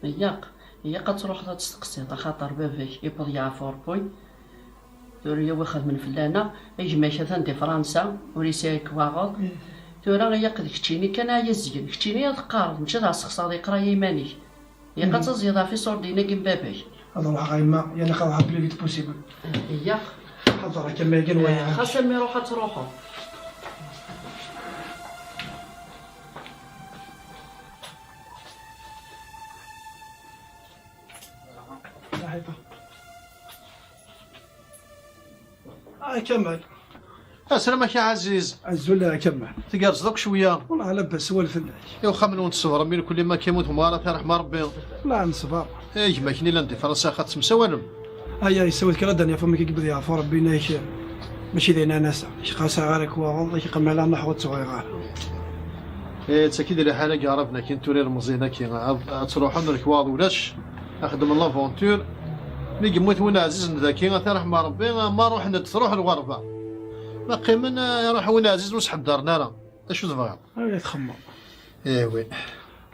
Yaq, yaq ad truḥeḍ ad testeqsiḍ, axaṭer baba-k yewweḍ yeɛfu Ṛebbi. Tura yawi xedmen fell-aneɣ, a gma-k atan di Fransa, ur yesɛi lekwaɣeḍ. Tura yaq d keččini kan ara yazgen, keččini ad teqqareḍ, mačči d asexṣar yeqra i yiman-ik. Yaq ad taẓyeḍ ɣef iṣurdiyen-agi n baba-k. Ad ruḥeɣ a yemma, yal ax ad ruḥeɣ plus vite possible. Yaq. Ḥader akka ma yeggan waya. Xas a mmi ruḥ ad truḥeḍ. Ah, Kamal. Aslam-ak a Ɛaziz. Azul a Kamal. Tgerrzeḍ akk cwiya. Wellah labas, swal fell-ak. I uxxam-nwen tṣebrem i lkul ma k-yemmut umɣar ad t-yerḥem Ṛebbi. Wellah neṣber. I gma-k-nni llan di Fransa axaṭ temsawalem. Aya yessawal kra Dani ɣef wamek i yewweḍ yeɛfu Ṛebbi, inna-k mačči d ayen ara n-aseɣ. Nek xas ara k-waɣeḍ, ak-iqqam ala nruḥ ur tt-ɣriɣ ara. Eh, d tagi d liḥala i yeɛraben akin tura ilemẓiyen-agi, ad, ad truḥem lekwaɣeḍ ulac, ad xedmen l'aventure. Mi yemmut win ɛzizen daki, ad t-yerḥem Ṛebbi, ma ruḥen-d truḥ lɣerba. Ma qqimen, eh, iruḥ win ɛzizen ur s-ḥeddaren ara. D acu tebɣiḍ? Ay, txemmeḍ. Eh, wi.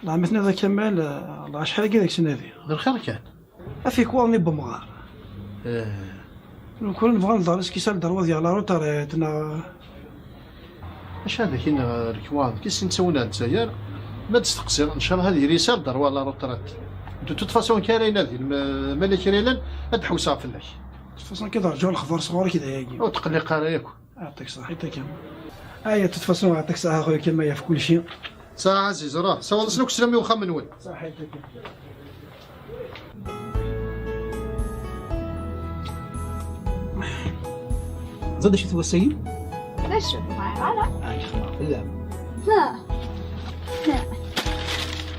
Lɛamet-nni d Kamal, eh, acḥal-agi deg-s nadi. D lxir kan. Afikwaḍ-nni n wemɣar. Eh. Nekk ur nebɣa ad nḍer iskisal d rwaḍ yeɣ la retraite neɣ. Acu ad ak-iniɣ lekwaɣ, kis netta win n Lezzayer, ma d-steqsiɣ, ncallah ad yili yesɛa ddar wala la retraite. De toute façon, kra yenna din, ma, ma la kra yellan, ad d-ḥewseɣ fell-ak. De toute façon, ad rǧuɣ lexbar sɣur-k d ayagi. Ur tqelliq ara yakk. Yeɛṭik ṣṣeḥḥa, yeɛṭik ṣṣeḥḥa. Aya, de toute façon, yeɛṭik ṣṣeḥḥa a xuya Kamal ɣef kulci. Ṣṣeḥḥa ɛziz, rah, sawḍ-asen akk sslam i uxxam-nwen. Ṣṣeḥḥa, yeɛṭik ṣṣeḥḥa. Teẓriḍ d acu-t wass-agi? D acu? Ur ẓriɣ ara. Ah, yexma, fell-am. Ha.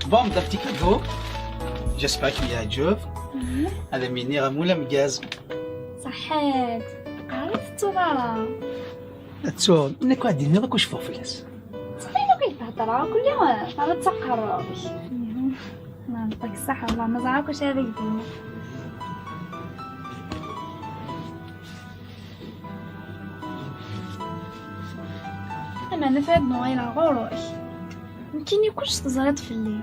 Bon, d petit cadeau. J'espère qu'il y a Djouf. Mhm. Ad am-iniɣ amul ameggaz. Ṣaḥḥit. Qari tettuḍ ara. Ad ttuɣ, nekk ad d-iniɣ akk cfuɣ fell-as. Ttxil-k, i d-heddreɣ akk lliɣ, terra d taqerrubt. Ma nṭeg ṣṣeḥ, wallah, ma ẓriɣ akk acu ara k-d-iniɣ. Ameɛna tura ad nuɣaleɣ ɣur-k. Nekkini kullec teẓriḍ fell-i.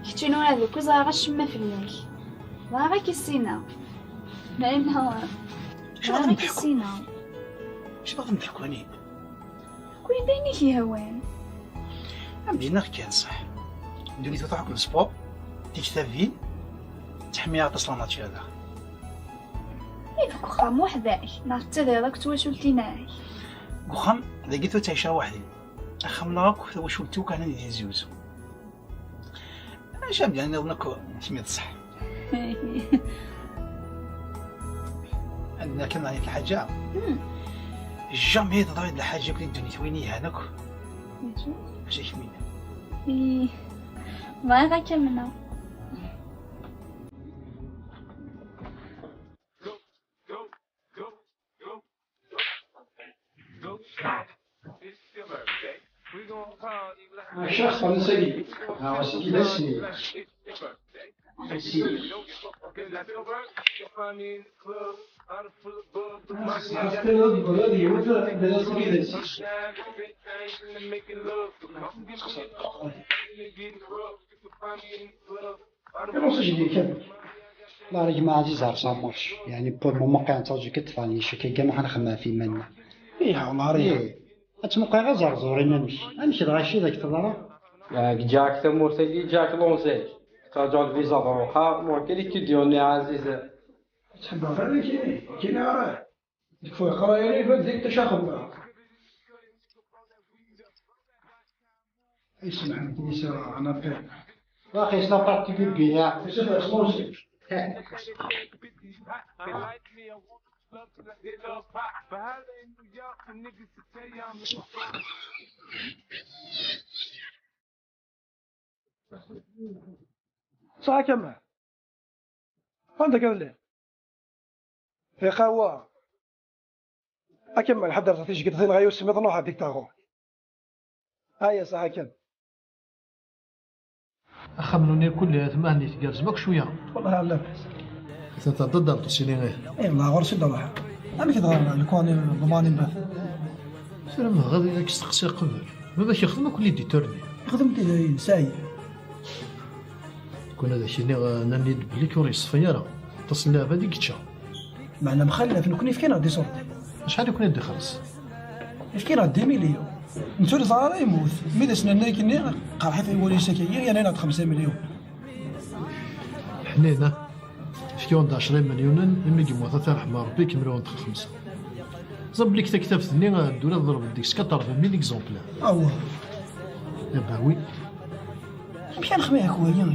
Keččini ula d nekk ur ẓriɣ acemma fell-ak. Bɣiɣ ad k-issineɣ. Meɛna acu bɣiɣ ad k-issineɣ. Acu bɣiɣ ad m-d-ḥkuɣ? Kul d ayen i k-yehwan. Ad m-d-iniɣ kan ṣṣeḥ. Ddunit ur tɛuqel sport, tiktabin, ttḥemmileɣ aṭas la nature daɣ. I deg uxxam weḥd-k, neɣ tettadreḍ akk d twacult-inek? Deg uxxam, dagi tura ttɛiceɣ weḥd-i. Axxam-nneɣ akk, tawacult-iw kan ad yezzuzu. Acu am d-nniḍen akk, kemm d ṣṣeḥ. Anda kan ɣer lḥaǧa. Jamais teḍra-d lḥaǧa akk di ddunit, win yelhan akk. Acu? Acu i kem-yenna? Ih, bɣiɣ ad kemmleɣ. Maca xeṭṭan-as-agi. Ɛawes-agi d ass-nni. Ass-nni. Xas kan ad d-, ad yewwet, ad d-as-agi d ass-is. Iruṣ ajdid kan. La, a gma Ɛziz, ar ça marche. Yeɛni, pour le moment, qqareɣ ttaǧu kan tefɛel nicek, akka ma ḥnexdem ɣef yiman-nneɣ. Ih, wallah, ih. Ih. Ad tmuqleḍ aẓerẓur-im amek. Amek dɣa acu i d ak-teḍra? Ah, ǧǧiɣ-ak tamurt-agi, ǧǧiɣ-ak l'onzième. Ttaǧuɣ lviza ad ruḥeɣ, muqel étudiant-nni Ɛziz. Ad tḥebbeḍ ara kini, kini ara. Deg fu yeqra yari, iban zik tacaxemma. Isem Ḥmed Nisa, ana pep. Waxi, c'est la partie du bien. C'est ça, c'est bon, c'est. صح كمال. عندك هذا الليل. يا قهوة. أكمل حضرت تيجي قلت لي غير سميت نروح هذيك تاغو. هيا صح كمل. Axxam-nni kul atmaten tgerrzem akk cwiya. والله على لاباس. Atan tɛeddaḍ ar ṭṭusini, ih. اي والله غير سيد الله. أنا كي تغير الكواني ضماني باه. Tura ma bɣiɣ ad k-steqsiɣ qbel. Baba-k yexdem akk l'éditeur-nni? يخدم تي ساي. Kun ad ak-iniɣ, nnan-iyi-d belli ur yeṣfi ara. Aṭas n leɛbad i yečča. Meɛna mxallaf, nekni fkan-aɣ-d iṣurdi. Acḥal i kun-id-ixelleṣ? Fkan-aɣ-d deux millions. Netta ur yeẓra ara yemmut. Mi d as-nenna akkenni, qerḥit i wul-is akka, yerna-aɣ-d xemsa millions. Ḥnina. Fkiwen-d ɛecra imelyunen, imi yemmut ad t-irḥem Rebbi, kemmlen-d xemsa. Ẓer belli deg taktabt-nni, ddula tḍerb deg-s quatre-vingt mille exemplaires. Awah. Eh ben oui. Amek ara nexdem akk waya?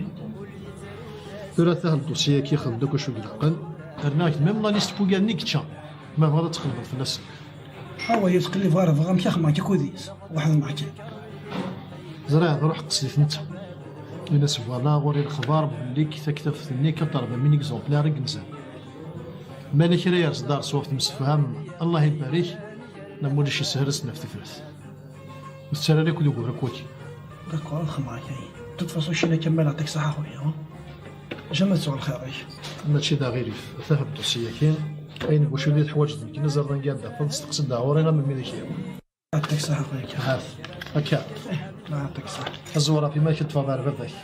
Tura ata ddusya-agi xdem-d akk acu ilaqen. Rniɣ-ak-d même la liste n wugar-nni yečča. Ma tebɣiḍ ad txedmeḍ fell-asen. Awa, yettqellib ɣer bɣa amek axemma kikudis. Waḥed mačči. Ẓriɣ, ruḥ qes di tnetta. Ini-as voilà, ɣur-i lexbar belli deg taktabt-nni quatre-vingt mille exemplaires i yenzan. Ma yella kra yerẓ-d ar ṣṣwab temsefham, Allah ibarek, ma ulac yeshel-asen ɣef tifrat. Ur tettarra ara akk d ugur akk wagi. D'accord, ad xedmeɣ akka. De toute façon, cci-nni Kamal, yeɛṭik ṣṣeḥḥa a xuya, ha? Jamais ad tuɣ lxir-ik. Mačči d aɣilif, ata ddusya-agi. Ayen n wacu i teḥwaǧeḍ nekni, ẓer d anga ad d-tafeḍ, steqsi-d ɣur-i, am wid ak-yehwan. Yeɛṭik ṣṣeḥḥa a xuya. Hat, akka. Eh, yeɛṭik ṣṣeḥḥa. Aẓur ɣef iman-ik ad d-teffɣeḍ ɣer baba-k.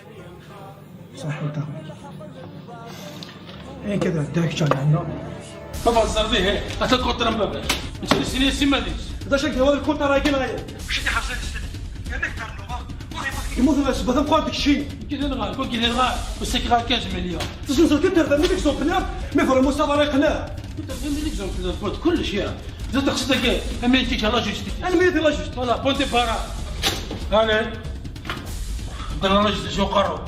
Ṣaḥit a xuya. Ayen kan, ɛeddaɣ kečč ar lehna. Ma txeẓẓreḍ, ihi, ata lkunṭra n baba-k. Netta d isin-is iman-is. D acu akka, wa lkunṭra-agi neɣ aya? Mačči d iḥerṣan i s-tenniḍ. Yerna-k ternuḍ, ah? Ur yemmut. Yemmut d ssebba tameqqrant deg cci. Kien dɣa, kien dɣa, u ssakiɣ quinze millions. Tessen kan terda mille exemplaires, mais vraiment ça va yeqneɛ. Terda mille exemplaires, kullec, ya. Zad taqsiṭ-agi, amek i la justice. Amek i la justice. Voilà, bon départ. Allez. Dans la justice, au carreau.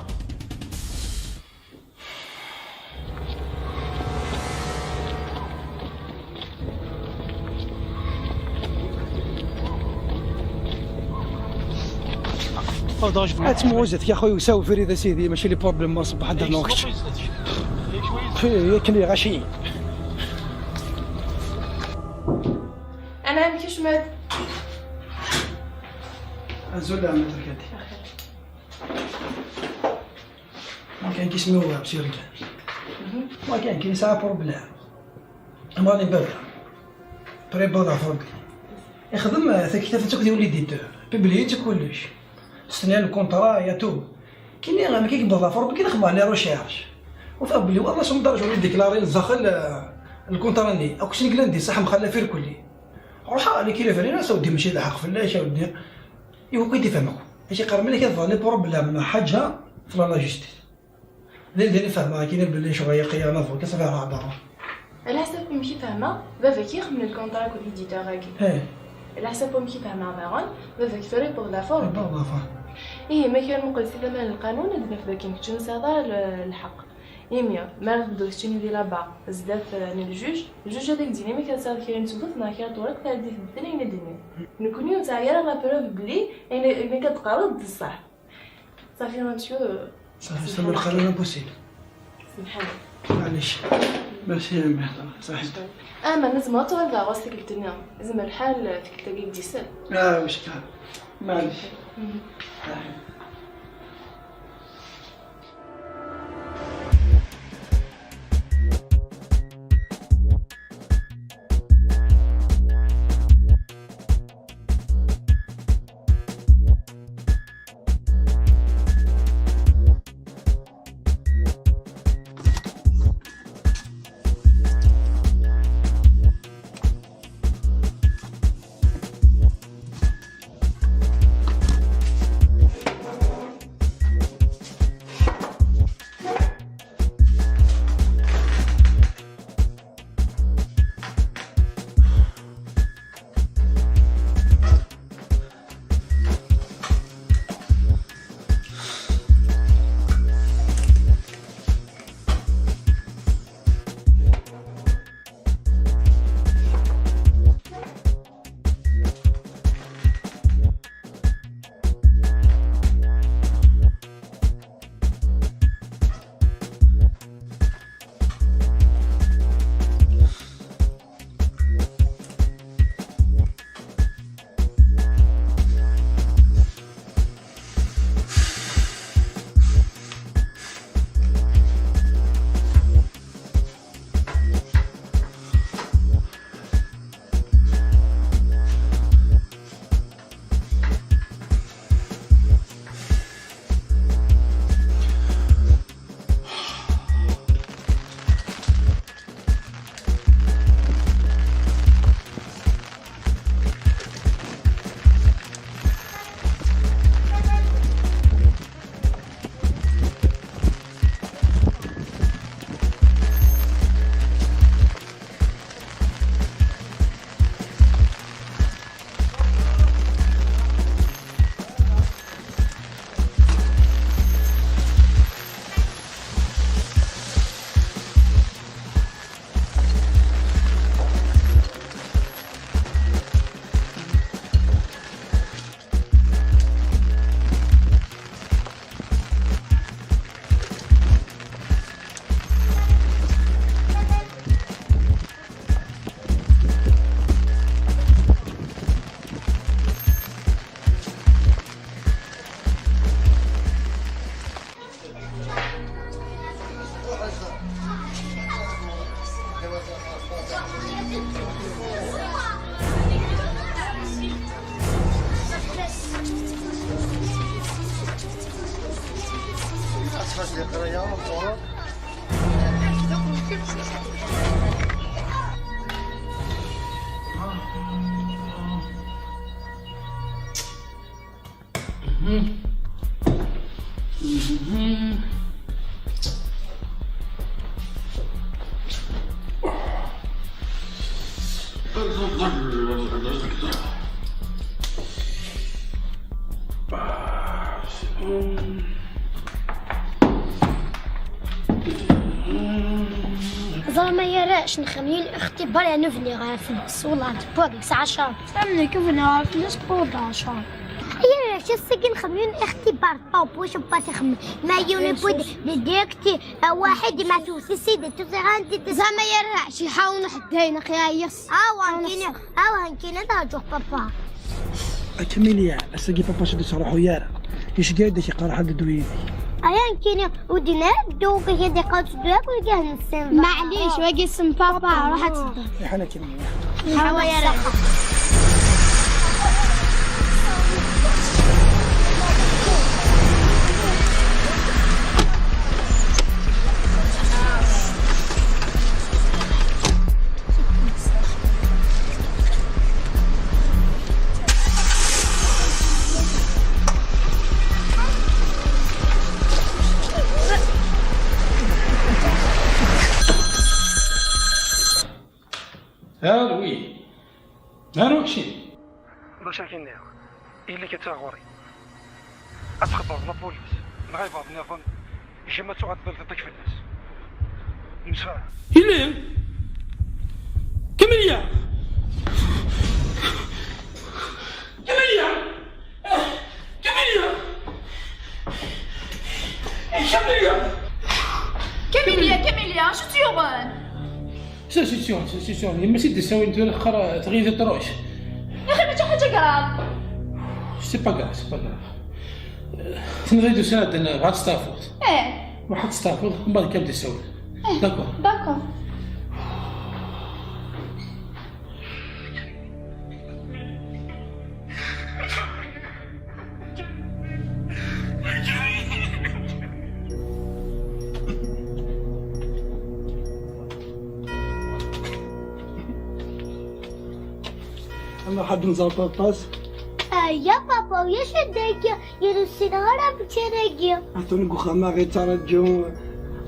Ad tmuhuzet ya xuya, usaw ubrid a sidi, mačči les problèmes, ma ṣebbeḥ ad d-rnuɣ kečč. Fi, yakken i ɣaci. Anɛam, kecmet. Azul, a Maître Kadi. Ma kan kismi ur bsir kan. Ma kan kisa problème. Amani baba. Très bon affaire. Ixdem taktabt akk di l'éditeur. Publié-tt kullec. Stenyan lkunṭra, ya tout. Kini amek i yewweḍ l'affaire, kini xedmeɣ les recherches. Ufiɣ belli wallah s umderj ur yeddiklari daxel, eh, lkunṭra-nni. Akk sin glan di ṣaḥ mxallaf irkelli. Ruḥ, a liki lefrina, s aweddi mačči d lḥeqq fell-ak, a weddi. Iwa kwi d-ifhem akk. Aci qqar mlak ad ḍan les problèmes, ḥaǧa, tella la justice. Din din ifehmeɣ akkin belli ccɣel yaqi anavu kan safi ɣer ɛebara. Ɛla ḥsab wamek i fehmeɣ, baba-k ixdem lkunṭra akked l'éditeur-agi. Eh. Ɛla ḥsab wamek i fehmeɣ daɣen, baba-k tura yewweḍ l'affaire. Yewweḍ l'affaire. Ihi, ma kra nmuqel si tama n lqanun, ad naf dakken kečč ur tesɛiḍ ara l-, lḥeqq. Imi, mi ara tebduḍ keččini di laba, zdat, eh, n ljuj, ljuj ad ak-d-yini ma kra tesɛiḍ kra n tsudut neɣ kra n tewriqt ara d-itbeddel ayen i d-nniɣ. Nekkni ur nesɛi ara la preuve belli ayen, ayen akka d-teqqareḍ d ṣṣeḥ. Safi, monsieur. Safi, safi, lxir a Busin. Semḥen. Maɛlic. Merci a mmi. Safi. Ah, ma nezmer ad tuɣal d aɣwas tikkelt-nni. Yezmer lḥal tikkelt-agi i d-isel. Ah, wicqa. Maɛlic. Mhm. Safi. Ẓer ma yara acu n xemyun ixtibar, yani ur bniɣ ara fell-as, wellah, tewwa deg-s ɛecṛa. Am nekk ur bniɣ ara fell-as, tewwa-d ɛecṛa. Yara acu ass-agi n xemyun ixtibar, pawpu, acu n pas ixemmem. Ma yiwen iwwi-d d direct, ah, waḥid, ma tewwet-it-id, tuẓiɣ anti. Ẓer ma yara acu iḥawen uḥedday, neɣ yeɛyes. Awa, nekkini, awa, nekkini ad rǧuɣ papa. A Kamilya, ass-agi papa-s ur d-yettruḥu ara. Iceggeɛ-d ad k-iqerreḥ ad d-teddu yid-i. Aya nekkini, ur d-yenni ara ddu, kan kan d-iqqar teddu akk lǧiha-nsen. Maɛlic, wagi isem papa, ruḥ ad teddu. Iḥan a Kamilya. Ḥawa ara. Alwi. Anwa kečči? D acu ara k-iniɣ? Ili-k ad taɣuri. Ad txebbreḍ la police neɣ ibaḍ nniḍen, kemm ad tuɣaleḍ d lṭiṭ fell-as. Nemsefham. Yelli! Kamilya! Kamilya! Kamilya! Kamilya! Kamilya, Kamilya, acu tt-yuɣen? Sensation, sensation. Yemma-s i d-ssawin tura axaṭer tɣil truc. Yaxi mačči ḥaǧa grave. C'est pas grave, c'est pas grave. Tenɣi-d usaɛden, bɣa ad testeɛfuḍ. Eh. Ruḥ ad testeɛfuḍ, mbaɛd kan d-ssawel. Eh, d'accord. D'accord. Ama ḥad nẓer papas. Aya papa, ulac dagi, ur ssineɣ ara amkan-agi. Atun deg uxxam-a ɣ-ittaraǧu.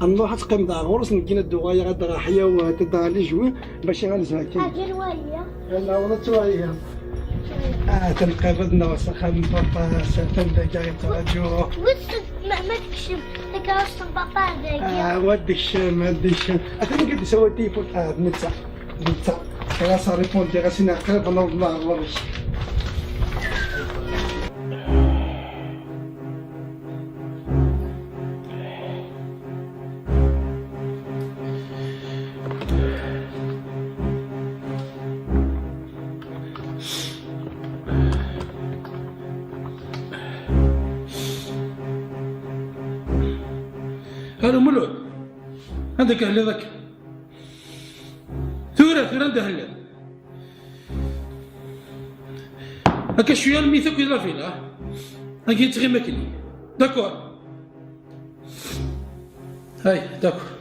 Ad nruḥ ad teqqimeḍ ar ɣur-s, nekkini ad d-uɣaleɣ ad d-ɣer ḥyaw, ad d-ɣer lijwi, bac ad nzerken. Aǧil waya. Ad nɛawed ad twali. Ah, tanqabeḍ-nneɣ s axxam n papa, s atan dagi ɣ-ittṛaǧu. Wissen ma, ma tekcem takeṛṛust n papa dagi. Ah, wa d-tekcem, wa d-tekcem. Atan deg d-sawal tilifun. Ah, d netta. D netta. Ɣas rripundi, ɣas ina qrib ad naweḍ leɛmer-ik. Alo Mulud, anda akka telliḍ akka? Tura, tura anda telliḍ? Akka cwiya almi takk di la villa. Agi yettɣim akkenni. D'accord. Hay, d'accord.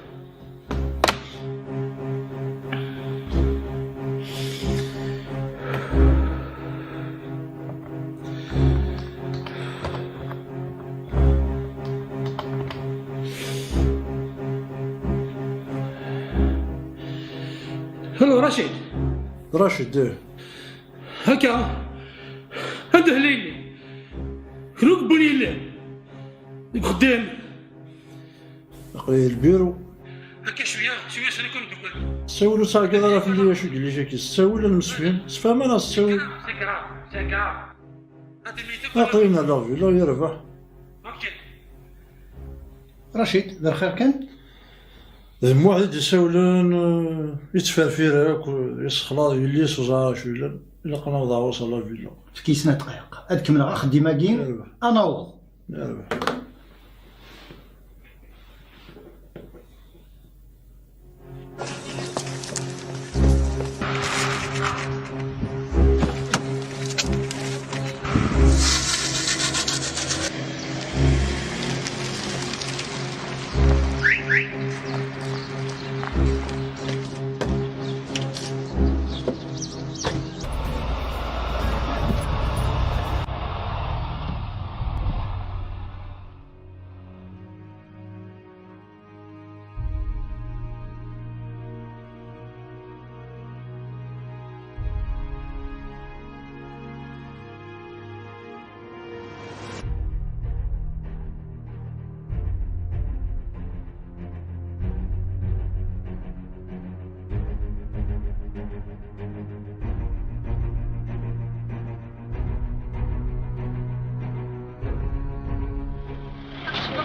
Hello, Rachid. Rachid, eh. Akka, anda hlayli? Kra ugbun yellan deg uxeddim. Aql-i di lbiru. Akka cwiya, cwiya sani kun ddukel. Ssawel ur ttɛeggiḍ ara fell-i acu yelli-k-agi. Ssawel ad nemsefhim. Sefhem ara ssawel. Aql-i neɣ la villa yerbeḥ. Ok. Rachid, d lxir kan? D Muḥ i d-isawlen, eh, yettferfir akk, eh, yessexlaḍ yelli-s ur ẓriɣ acu yellan. Ilaq ad naweḍ ɣur-s ɣer la villa. Efk-iyi snat dqayeq. Ad kemmleɣ axeddim-agi, yerbeḥ, ad naweḍ. Yerbeḥ.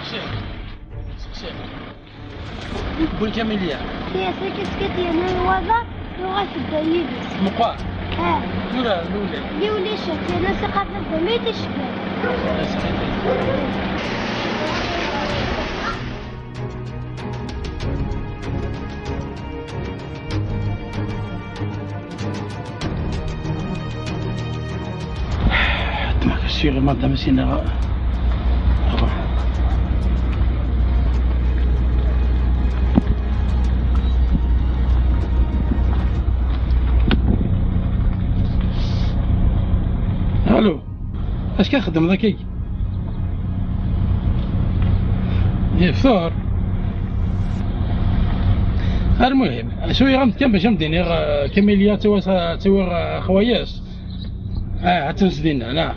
Seqsi. Seqsi. Win kamilya. Yes, I can skip you. No, what? Yuɣal tedda yid-s. Meqqar? Ah. Tura, lewli. Lewli cek, yerna s iqafen d mid iceggan. Ddmeɣ kasiɣ madam Sina. Alo, acu kan txeddmeḍ akka? Yeftur. Almuhim, acu yeɣ-am-d kan bac am-d-iniɣ, eh, Kamilya ttawiɣ, ttawiɣ, eh, xwayes. Ah, attan s dinna, neɣ?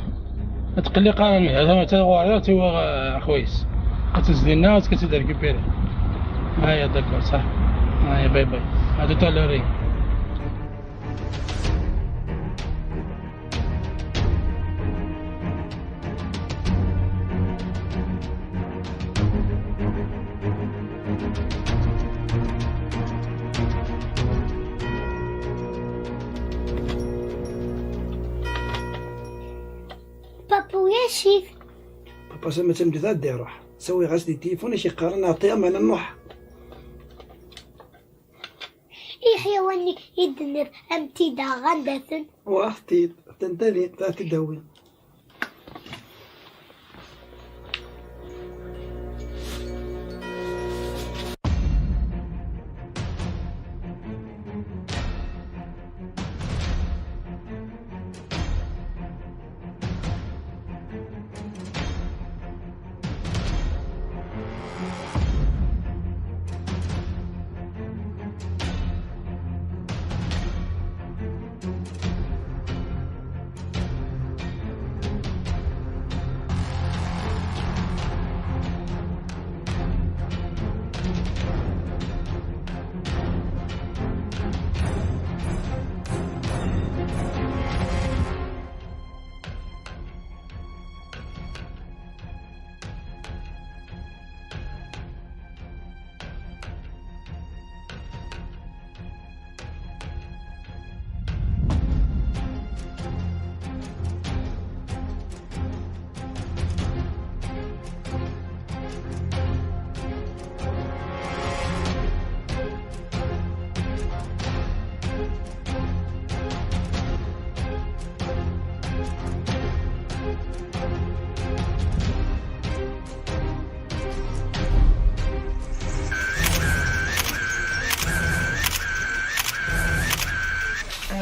Tqelliq ara, hada taɣuri tiwa xwayes. Ad tezdi nna, ad tt-récupérer. Aya, d'accord, صح. Aya, bye bye. À tout à l'heure. Papa, ulac-it. Papa, sama d tameddit ad d-iruḥ. Sawiɣ-as di tilifun i k-iqqaren ɛṭi aman nnuḥ. Iḥyawan-nni i d-tenniḍ am tida ɣanda-ten? Waḥ tid, tantali, ta tid-awi.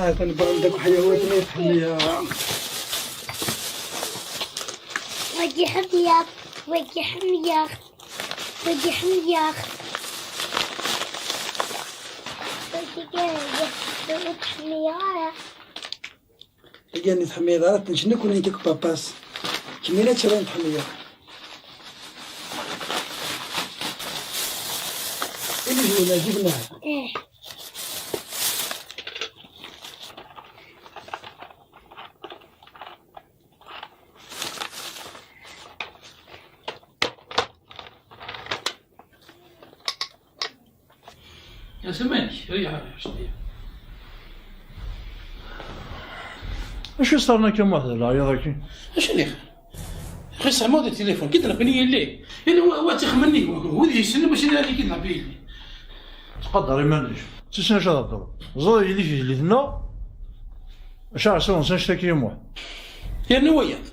هذا البان داك حيوات ما يتحمل يا. واجي حمية، واجي حمية، واجي حمية. واجي كان، واجي حمية. Igan i tḥemmid ara tenc nekk ur nekk papas. Kemmini ad tran tḥemmid. Ili jwina jibna. Eh. يا سمانك، ريح، ريح شوية. Acu yeṣran akka Muḥ d leɛyaḍ-agi? Acu n ixir? Xi sehmeɣ di tilifun, kidnapini yelli. Yella wa, wa ttixemmenni, wa, wa, wid yessnen, mačči d ali kidnapi yelli. Ttqadar iman-ik. Ttisen acu ad hedreḍ. Ẓer yelli-k yelli-tneɣ. Acu ɛṣiwen s annect-agi a Muḥ? Yerna wayeḍ.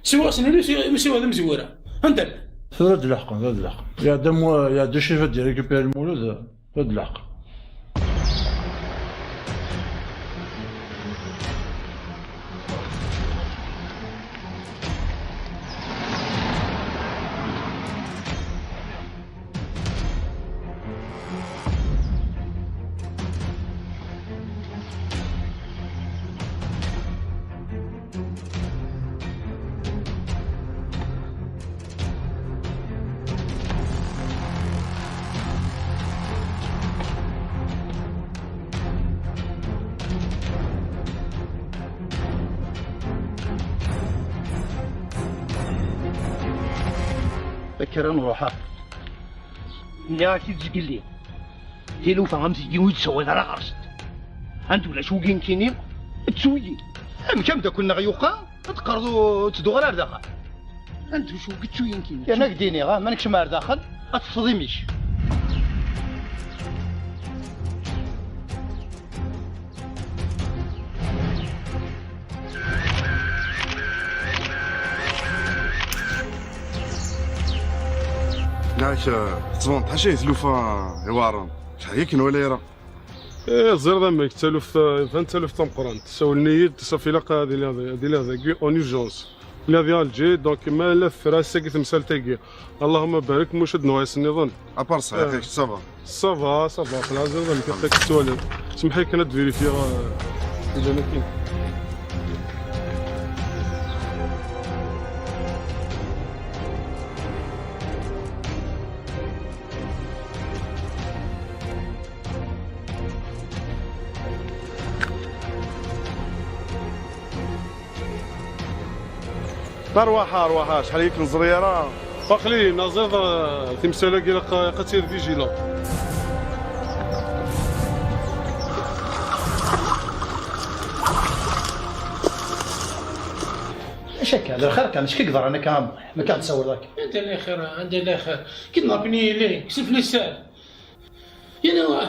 Siwa asen-inu, siwa, siwa d amezwura. Anda llan? Tura d leḥqen, d leḥqen. Iɛedda mu-, iɛedda Ccif ad d-irécupérer Lmulud, tura d leḥqen. Kker ad nruḥ, ah. Nniɣ-ak-id zgelli. Tilufa am tigi ur yi-d-tessawal ara ɣer-sent. Anda ulac wigi nekkini, ttu-yi. Amek ameddakel-nneɣ yuqa, ad teqqareḍ ur ttedduɣ ara ar daxel? Anda ulac wigi, ttu-yi nekkini. Yerna ak-d-iniɣ, ah, ma nekcem ar daxel, ad teffeḍ imi-k. Yak, tettbaneḍ ḥaca i tlufa iweɛren. Ḥaca akken wala yara. Eh, ẓriɣ amek, d taluft, eh, d taluft tameqqrant. Sawlen-iyi-d, safi ilaq ad iliɣ, ad iliɣ dagi en urgence. Lliɣ di Alger, donc ma la tefra ass-agi temsalt-agi. Allahumma barik, muc ad nuɣal ass nniḍen. À part ça, eh, ça va. Ça va, ça va, xlaṣ, ẓriɣ amek akka tettwaliḍ. Semḥ-iyi kan ad vérifier, euh, ilan akin. Arwaḥ, arwaḥ, acḥal i k-neẓri ara. Aql-i naẓiḍ, eh, timsal-agi ilaq, ilaq ad tir vigilant. Acu akka? D lxir kan, acu i yeḍran akka a Muḥ? Ma kan tsawleḍ akka. Anda lxir, anda lxir? Kidnapini yelli, ksif lisan. Yella wa.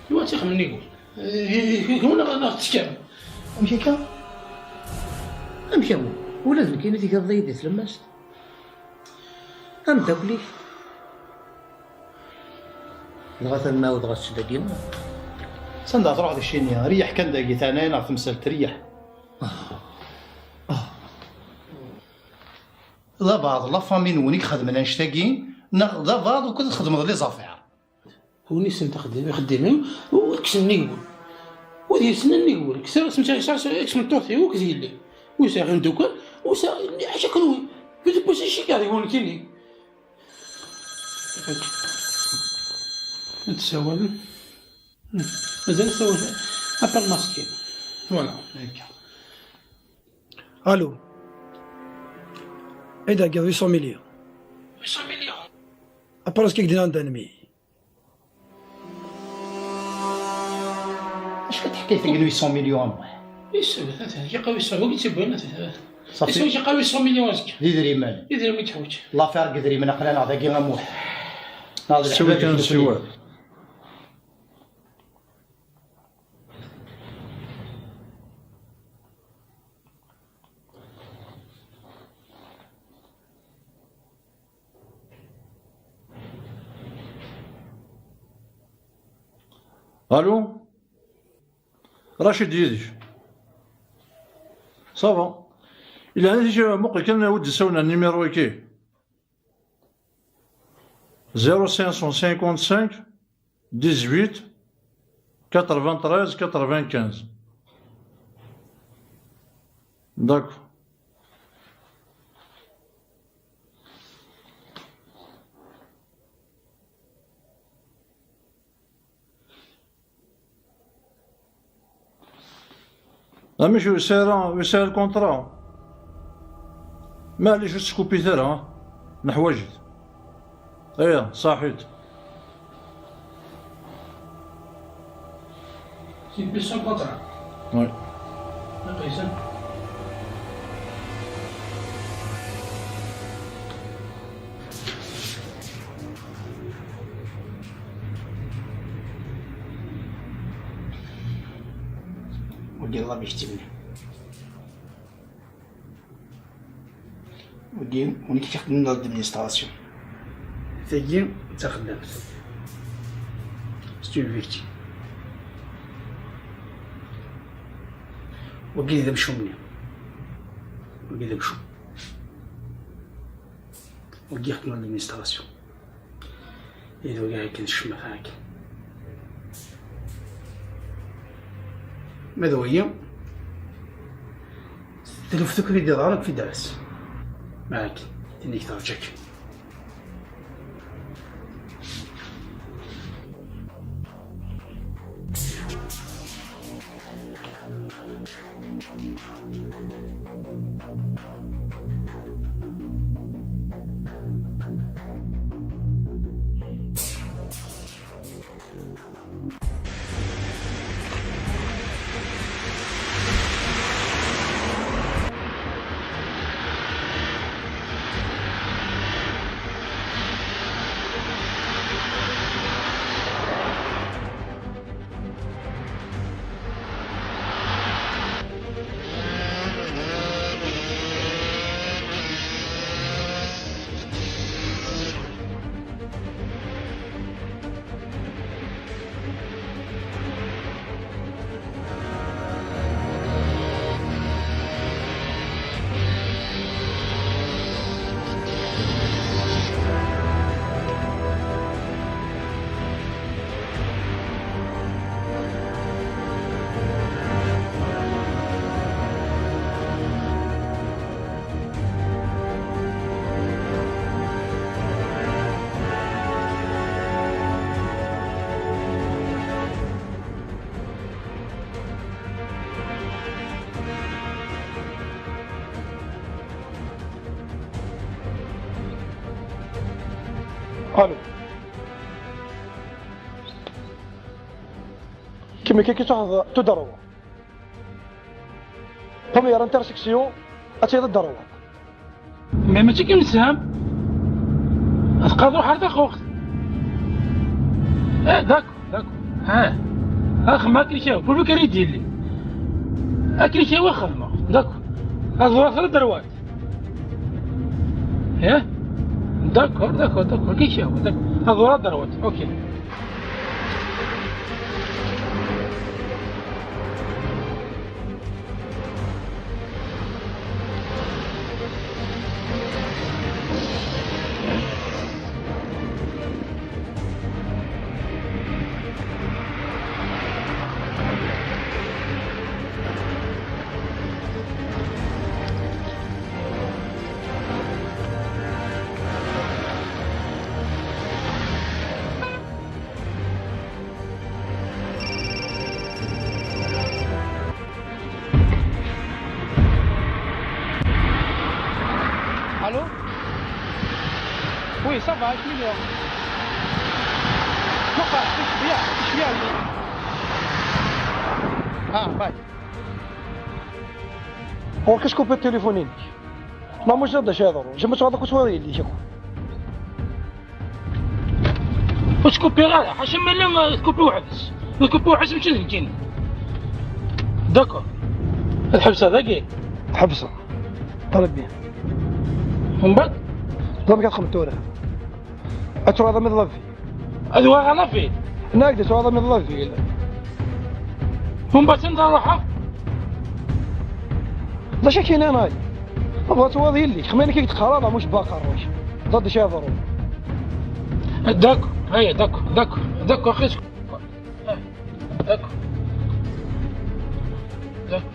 Iwa tixem nnigu. Huna neɣ tetkam. Amek akka? Amek a Muḥ? Ula d nekkini tgiḍ-iyi di tlemmast? Ameddakel-ik? Dɣa tannaweḍ ɣef dagi. S anda truḥ di ccini? Reyyeḥ kan dagi, teɛna neɣ temsalt, reyyeḥ. D abaɛḍ la famille-nwen i ixedmen annect-agi, neɣ d abaɛḍ ukud txedmeḍ les affaires? Win yessnen taxeddim-, ixeddim-im, u kksen nnig wul. Wid yessnen nnig wul, kksen, asmi tt-, kksen tmeṭṭut-iw akked yelli. Ur yesɛi imeddukal, ur yesɛi, ḥaca kenwi. Bidi n wass icikar deg-wen kini. Ad tsawalem. Mazal tsawal. Appel masqué. Voilà, akka. Allô. Anda-agi huit cents millions. Huit cents millions. Après, ce qu'il dit dans le demi. Acu teḥkayt-agi n huit cents millions a Muḥ? Yessebet, atan, yeqqar huit cents, wagi tt-yewwin, atan. Safi. Yessebet, yeqqar huit cents millions azekka. D idrimen. D idrimen i yeḥwaǧ. L'affaire n yidrimen aql-aneɣ dagi a Muḥ. Neɣ d siwi leḥbab kan, i siwi. Allô? Rachid yid-k. Ça va. Ilaq ad muqel kan wi d-isawlen ɣer numéro-agi. Zéro cinq cent cinquante-cinq, dix-huit, quatre-vingt-treize, quatre-vingt-quinze. D'accord. Amek ur yesɛi ara, ur yesɛi lkuntra? Maɛlic, ur teskupit ara, ha? Neḥwaǧ-it. Aya, ṣaḥit. C'est plus son contrat. Oui. Après ça. Wagi d la victime. Wagi, win i k-ixedmen d l'administration. Tagi d taxeddamt. C'est une victime. Wagi d amcum-nni. Wagi d amcum. Wagi ixedmen d l'administration. Iduga akken ccmata akken. Ma d wagi, tluft akk i d-iḍarren fi dras. Ma akken, tin i k-terǧa akken. Allô. Kemmel kan, ki tuḥeḍ tout droit. Première intersection, ad tiliḍ droit. Mais mačči kan nesɛam. Teqqaḍ ruḥ ar taxuxt. Eh, d'accord, d'accord. Ah. Axem akken ikaw, pour lui kari dili. Akken ikaw axem. D'accord. Ad ẓreɣ tura droit. Eh? D'accord, d'accord, d'accord. Akken ikaw, d'accord. Ad ẓreɣ droit. Ok. Allô ? Oui, ça va, je suis là. Non, pas, je suis bien, je suis bien, oui. Ah, bye. Ɣur-k askupi n tilifun-inek. Ma mujad d acu yeḍru, jemma ttwaḍ akk ttwaḍ yelli-k akk. Ur ttkupiɣ ara, ḥaca ma llan, eh, tkupi weḥd-s. Ur tkupi weḥd-s, mačči d nekkini. D'accord. Ad ḥebseɣ dagi. Ḥebseɣ. Ṭaleb bien. Umbeɛd? Ṭaleb ad txedmeḍ tura. Ad truḥeḍ armi d la ville. Ad uɣaleɣ la ville. Nak d truḥeḍ armi d la ville. Umbeɛd anda ruḥeɣ? D acu akka yenna ay? Bɣa twaḍ yelli-k, xmini kik tqaraḍ, mux baqar, wac. Ḍad icaḍru. D'accord, هيا، d'accord, d'accord, d'accord, أخي. D'accord. D'accord.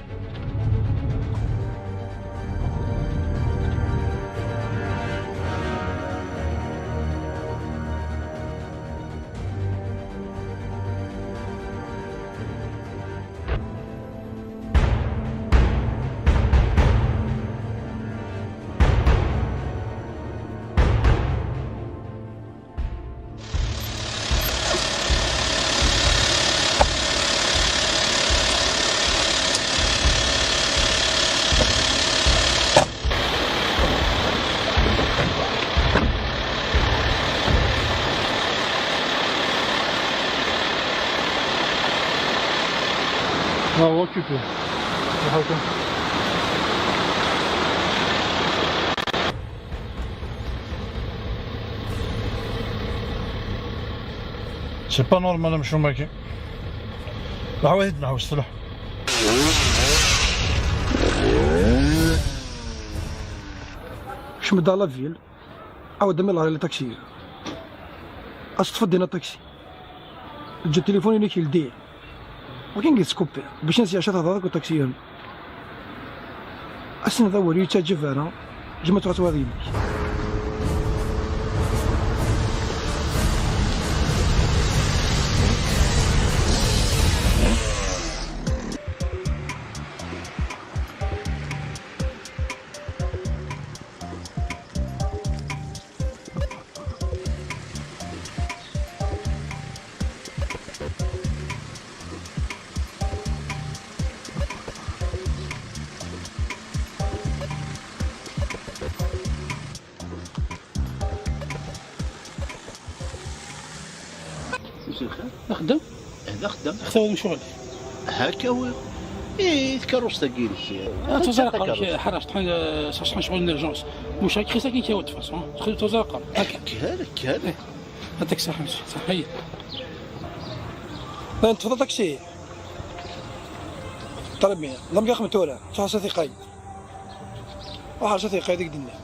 Ah, occupé. C'est pas normal, amcum-agi. Leḥwayeǧ nḥewwes, leḥ. Kcem-d ɣer la ville. Ɛawed amel ɣer les taxis. As-teṭṭfeḍ din aṭaksi. Eǧǧ tilifun-inek yeldi. Wakin deg tkupi, bac ad s-yeɛci ad tehḍeṛ akked ṭaksiyen. Asen d awal ur yettaǧǧab ara, jma tura twad yelli-k. مساء الخير. نخدم. هذا خدام. اختار شغل. هكا هو. ايه، تكروس تقيلك. تزرق، حرج، تحن، آه، صح، شغل نيرجونس. مش هيك خيسك يكاو تفاص، ها؟ خذ تزرق. هكا. هذا كان. هذاك صح، صح، هي. لا، انت فضل طاكسي. طلب مية. لا، مقاخ متورة. صح، صح، ثقي. واحد صح، ثقي، ديك دنيا.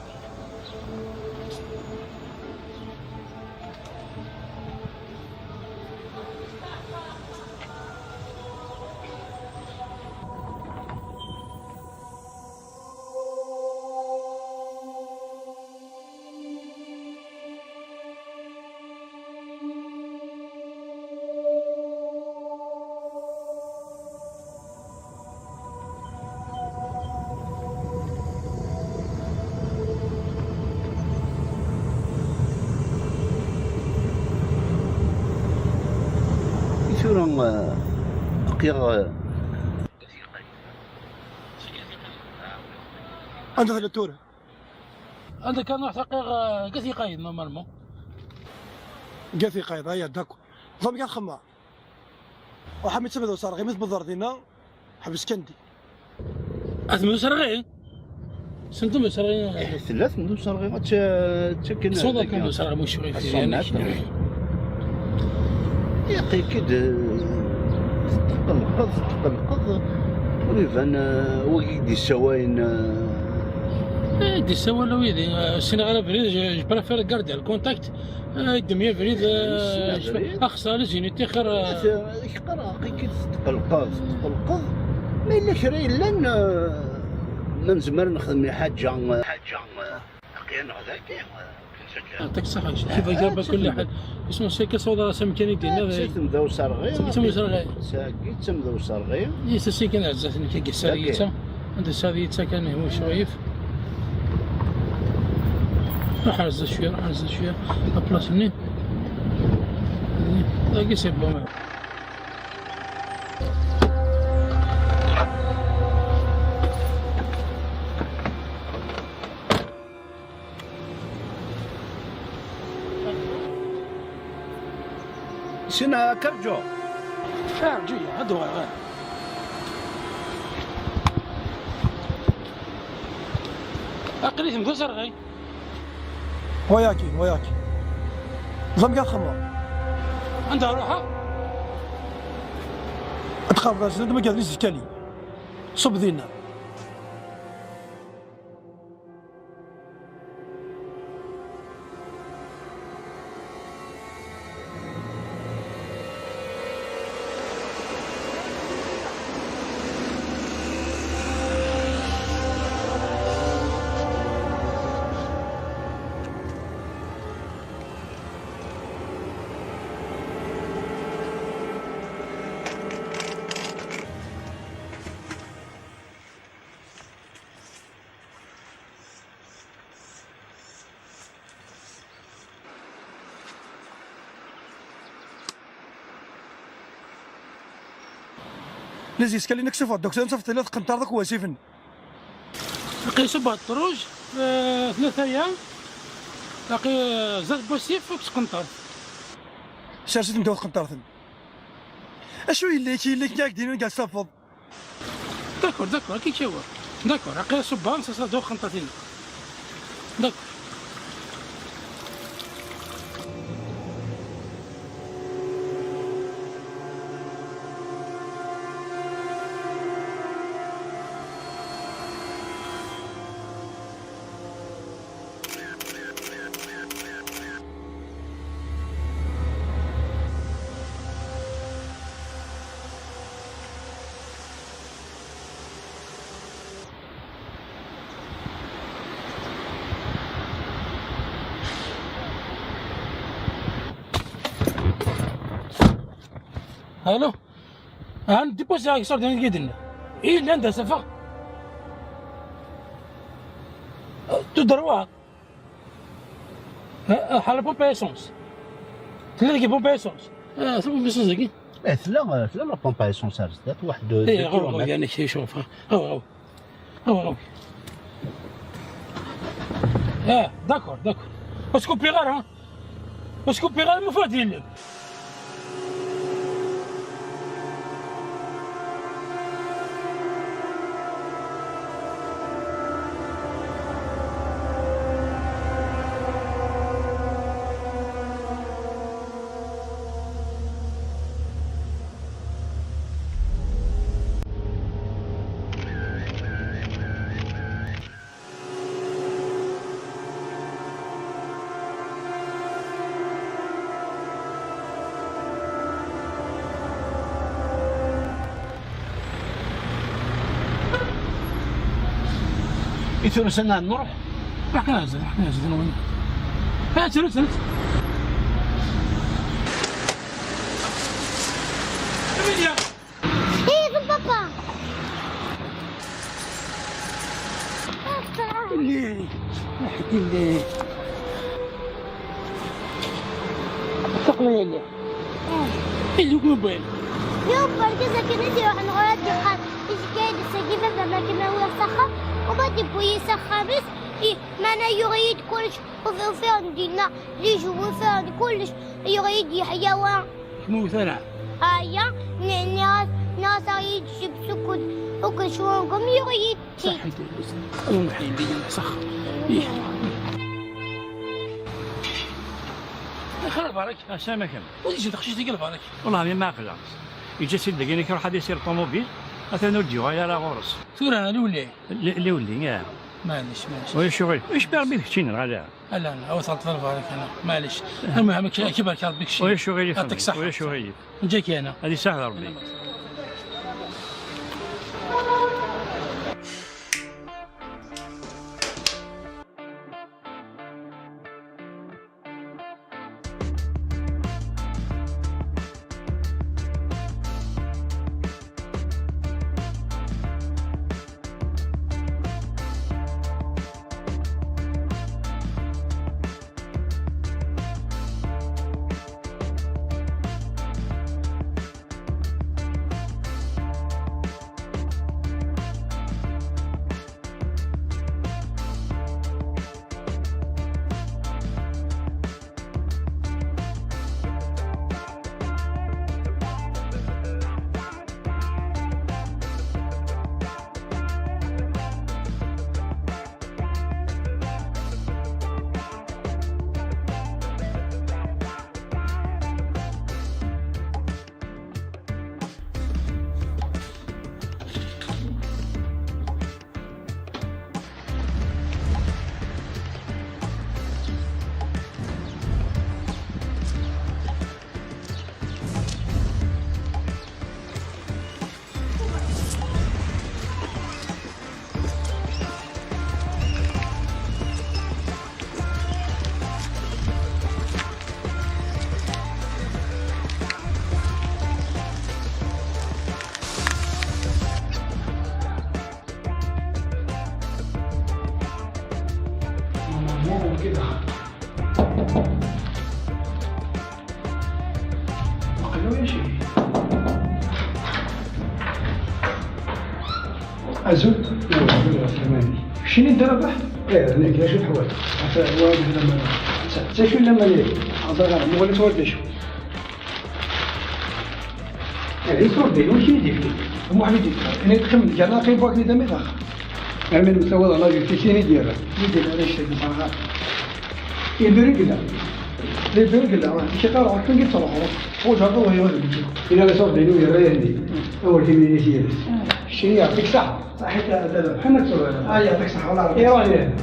Aql-aɣ, eh, anda tella tura? Anda kan ruḥ taqiɣ, eh, gat iqayeḍ, normalement. Gat iqayeḍ, aya, d'accord. Ẓam gat xemma. Uḥami d tamda userɣi, mi tbedder dinna, ḥbes kan di. Ad tmut userɣi? Send tmut userɣi? Eh, tella tmut userɣi, ad tt-, ttaken. تصور dagi. كان userɣi مش شوية في الصمت. يعني. Yaqi-k-id, eh, tetqelqeḍ, tetqelqeḍ. Ur iban, eh, wagi i d-yessawalen, eh. Eh, d-yessawal wid, eh, ssineɣ ara abrid, je, je préfère garder le contact. Ah, yeddem-iyi abrid, ah, axṣar, les unités xir, ah. Qqareɣ, aql-ik tetqelqeḍ, tetqelqeḍ. Ma yella kra yellan, ah, ma nezmer nexdem i ḥaǧa, ḥaǧa, ah, aql-aneɣ dagi, ah, يعطيك الصحة، شوف، كيف جاب كل حد. اسمه سي كسوضة، راه سمكان يدينا. Sim d awserɣi. Sim d awserɣi. Sagi d tamda userɣi. Yes, si kan ɛzat nekk agi sariyita. Anda sariyita kan هو شويف. روح عزة شوية، روح عزة شوية. La place منين؟ Là, c'est bon. Sina كرجو. ارجو يا هدوء. aql-i temduzar ɣay. وياكي، وياكي. ظلم كان خمر. عندها روحها؟ تخاف راس، انت ما قاعد ليش تكلي. صب دينا. لي زيسكالي نكشف الدكتور نصف ثلاث قنطار ذاك واسفن. لقي سبعة طروج، آه، ثلاثة أيام. لقي، آه، زاد بوسيف وكس قنطار. شارجت ندوخ قنطار ثم. اشو يليك، يليك كاك دينو كاع صفض. D'accord, d'accord, كي تشاور. D'accord, après سبان سا سا دو خنطتين. D'accord. الو. عند ديبوزي هاك صار ديال اليدن. ايه اللي عندها سفا. تدروا. حال بومب ايسونس. تلاقي بومب ايسونس. اه، ثم بيسونس هاكي. ايه، ثلا، ثلا لا بومب ايسونس هاز ذات واحد ايه، غير يعني شي شوف. ها هو. اه، داكور، داكور. اسكو بيغار، ها؟ اسكو بيغار مفاتيل. إي ثورة سنة نروح. راح نازل، راح نازل، وين؟ هات، هات، هات. إيه، في البابا. اللي، اللي. تقلي اللي. اللي يكون باين. Yuɣ urgaz akken i d-iruḥen ɣur-i ad d-iqqar, "Izga-yi-d ass-agi baba ma kem-awiɣ s axxam", u ma d-iwwi-yi s axxam-is, i, meɛna yuɣ-iyi-d kullec, u ufiɣ-d dinna, les jouets, ufiɣ-d kullec, yuɣ-iyi-d Yeḥya wa. Ur tmut ara. Aya, nniɣ-as, nniɣ-as aɣ-iyi-d chips akked, akked cwingum, yuɣ-iyi-d. Saḥit. Saxxer. Ih. Axir lbarek. Asama kan. Ur teǧǧi teqcict-agi lbarek. Wellah mi ma aql-aɣ. Yeǧǧa-tt-id dagi, iruḥ ad isir ṭumubil. Atan ur d-yuɣal ara ɣur-s. Tura, lewli. Li-, lewli, ya. Maɛlic, maɛlic. Ulac uɣil. Ulac, Rebbi d keččini, neɣ ala? Ala, ala, aw teɣṭeḍ lbarek, ala. Maɛlic. Almuhim, ak-, ak-ibarek Rebbi keččini. Ulac uɣilif. Yeɛṭik ṣṣeḥḥa. Ulac uɣilif. Nǧak yana. Ad isaɛed Rebbi. Normalement كده. مقلوب يا شيخ. أزول. شنو أنت رابح؟ إيه، أنا كده شو الحوال؟ حتى واجه لما، حتى شو لما ليه؟ هذا مغلق وردش. يعني صور دينو شي يدير. مو حبيبي. أنا يتخم جانا قيبوك لي دمي داخل. أنا من مستوى الله يجي شيء يدير. يدير على الشيء بصراحة. يدير كده. يدير كده. شي قال واحد كان قلت له. هو جاب الله يولد. إلى صور دينو يا ريالي. أول كلمة يجي. شيء يعطيك صح. صحيت يا دابا، بحال ما تسوى. آه، يعطيك الصحة، والله العظيم. إيه، راه ليه.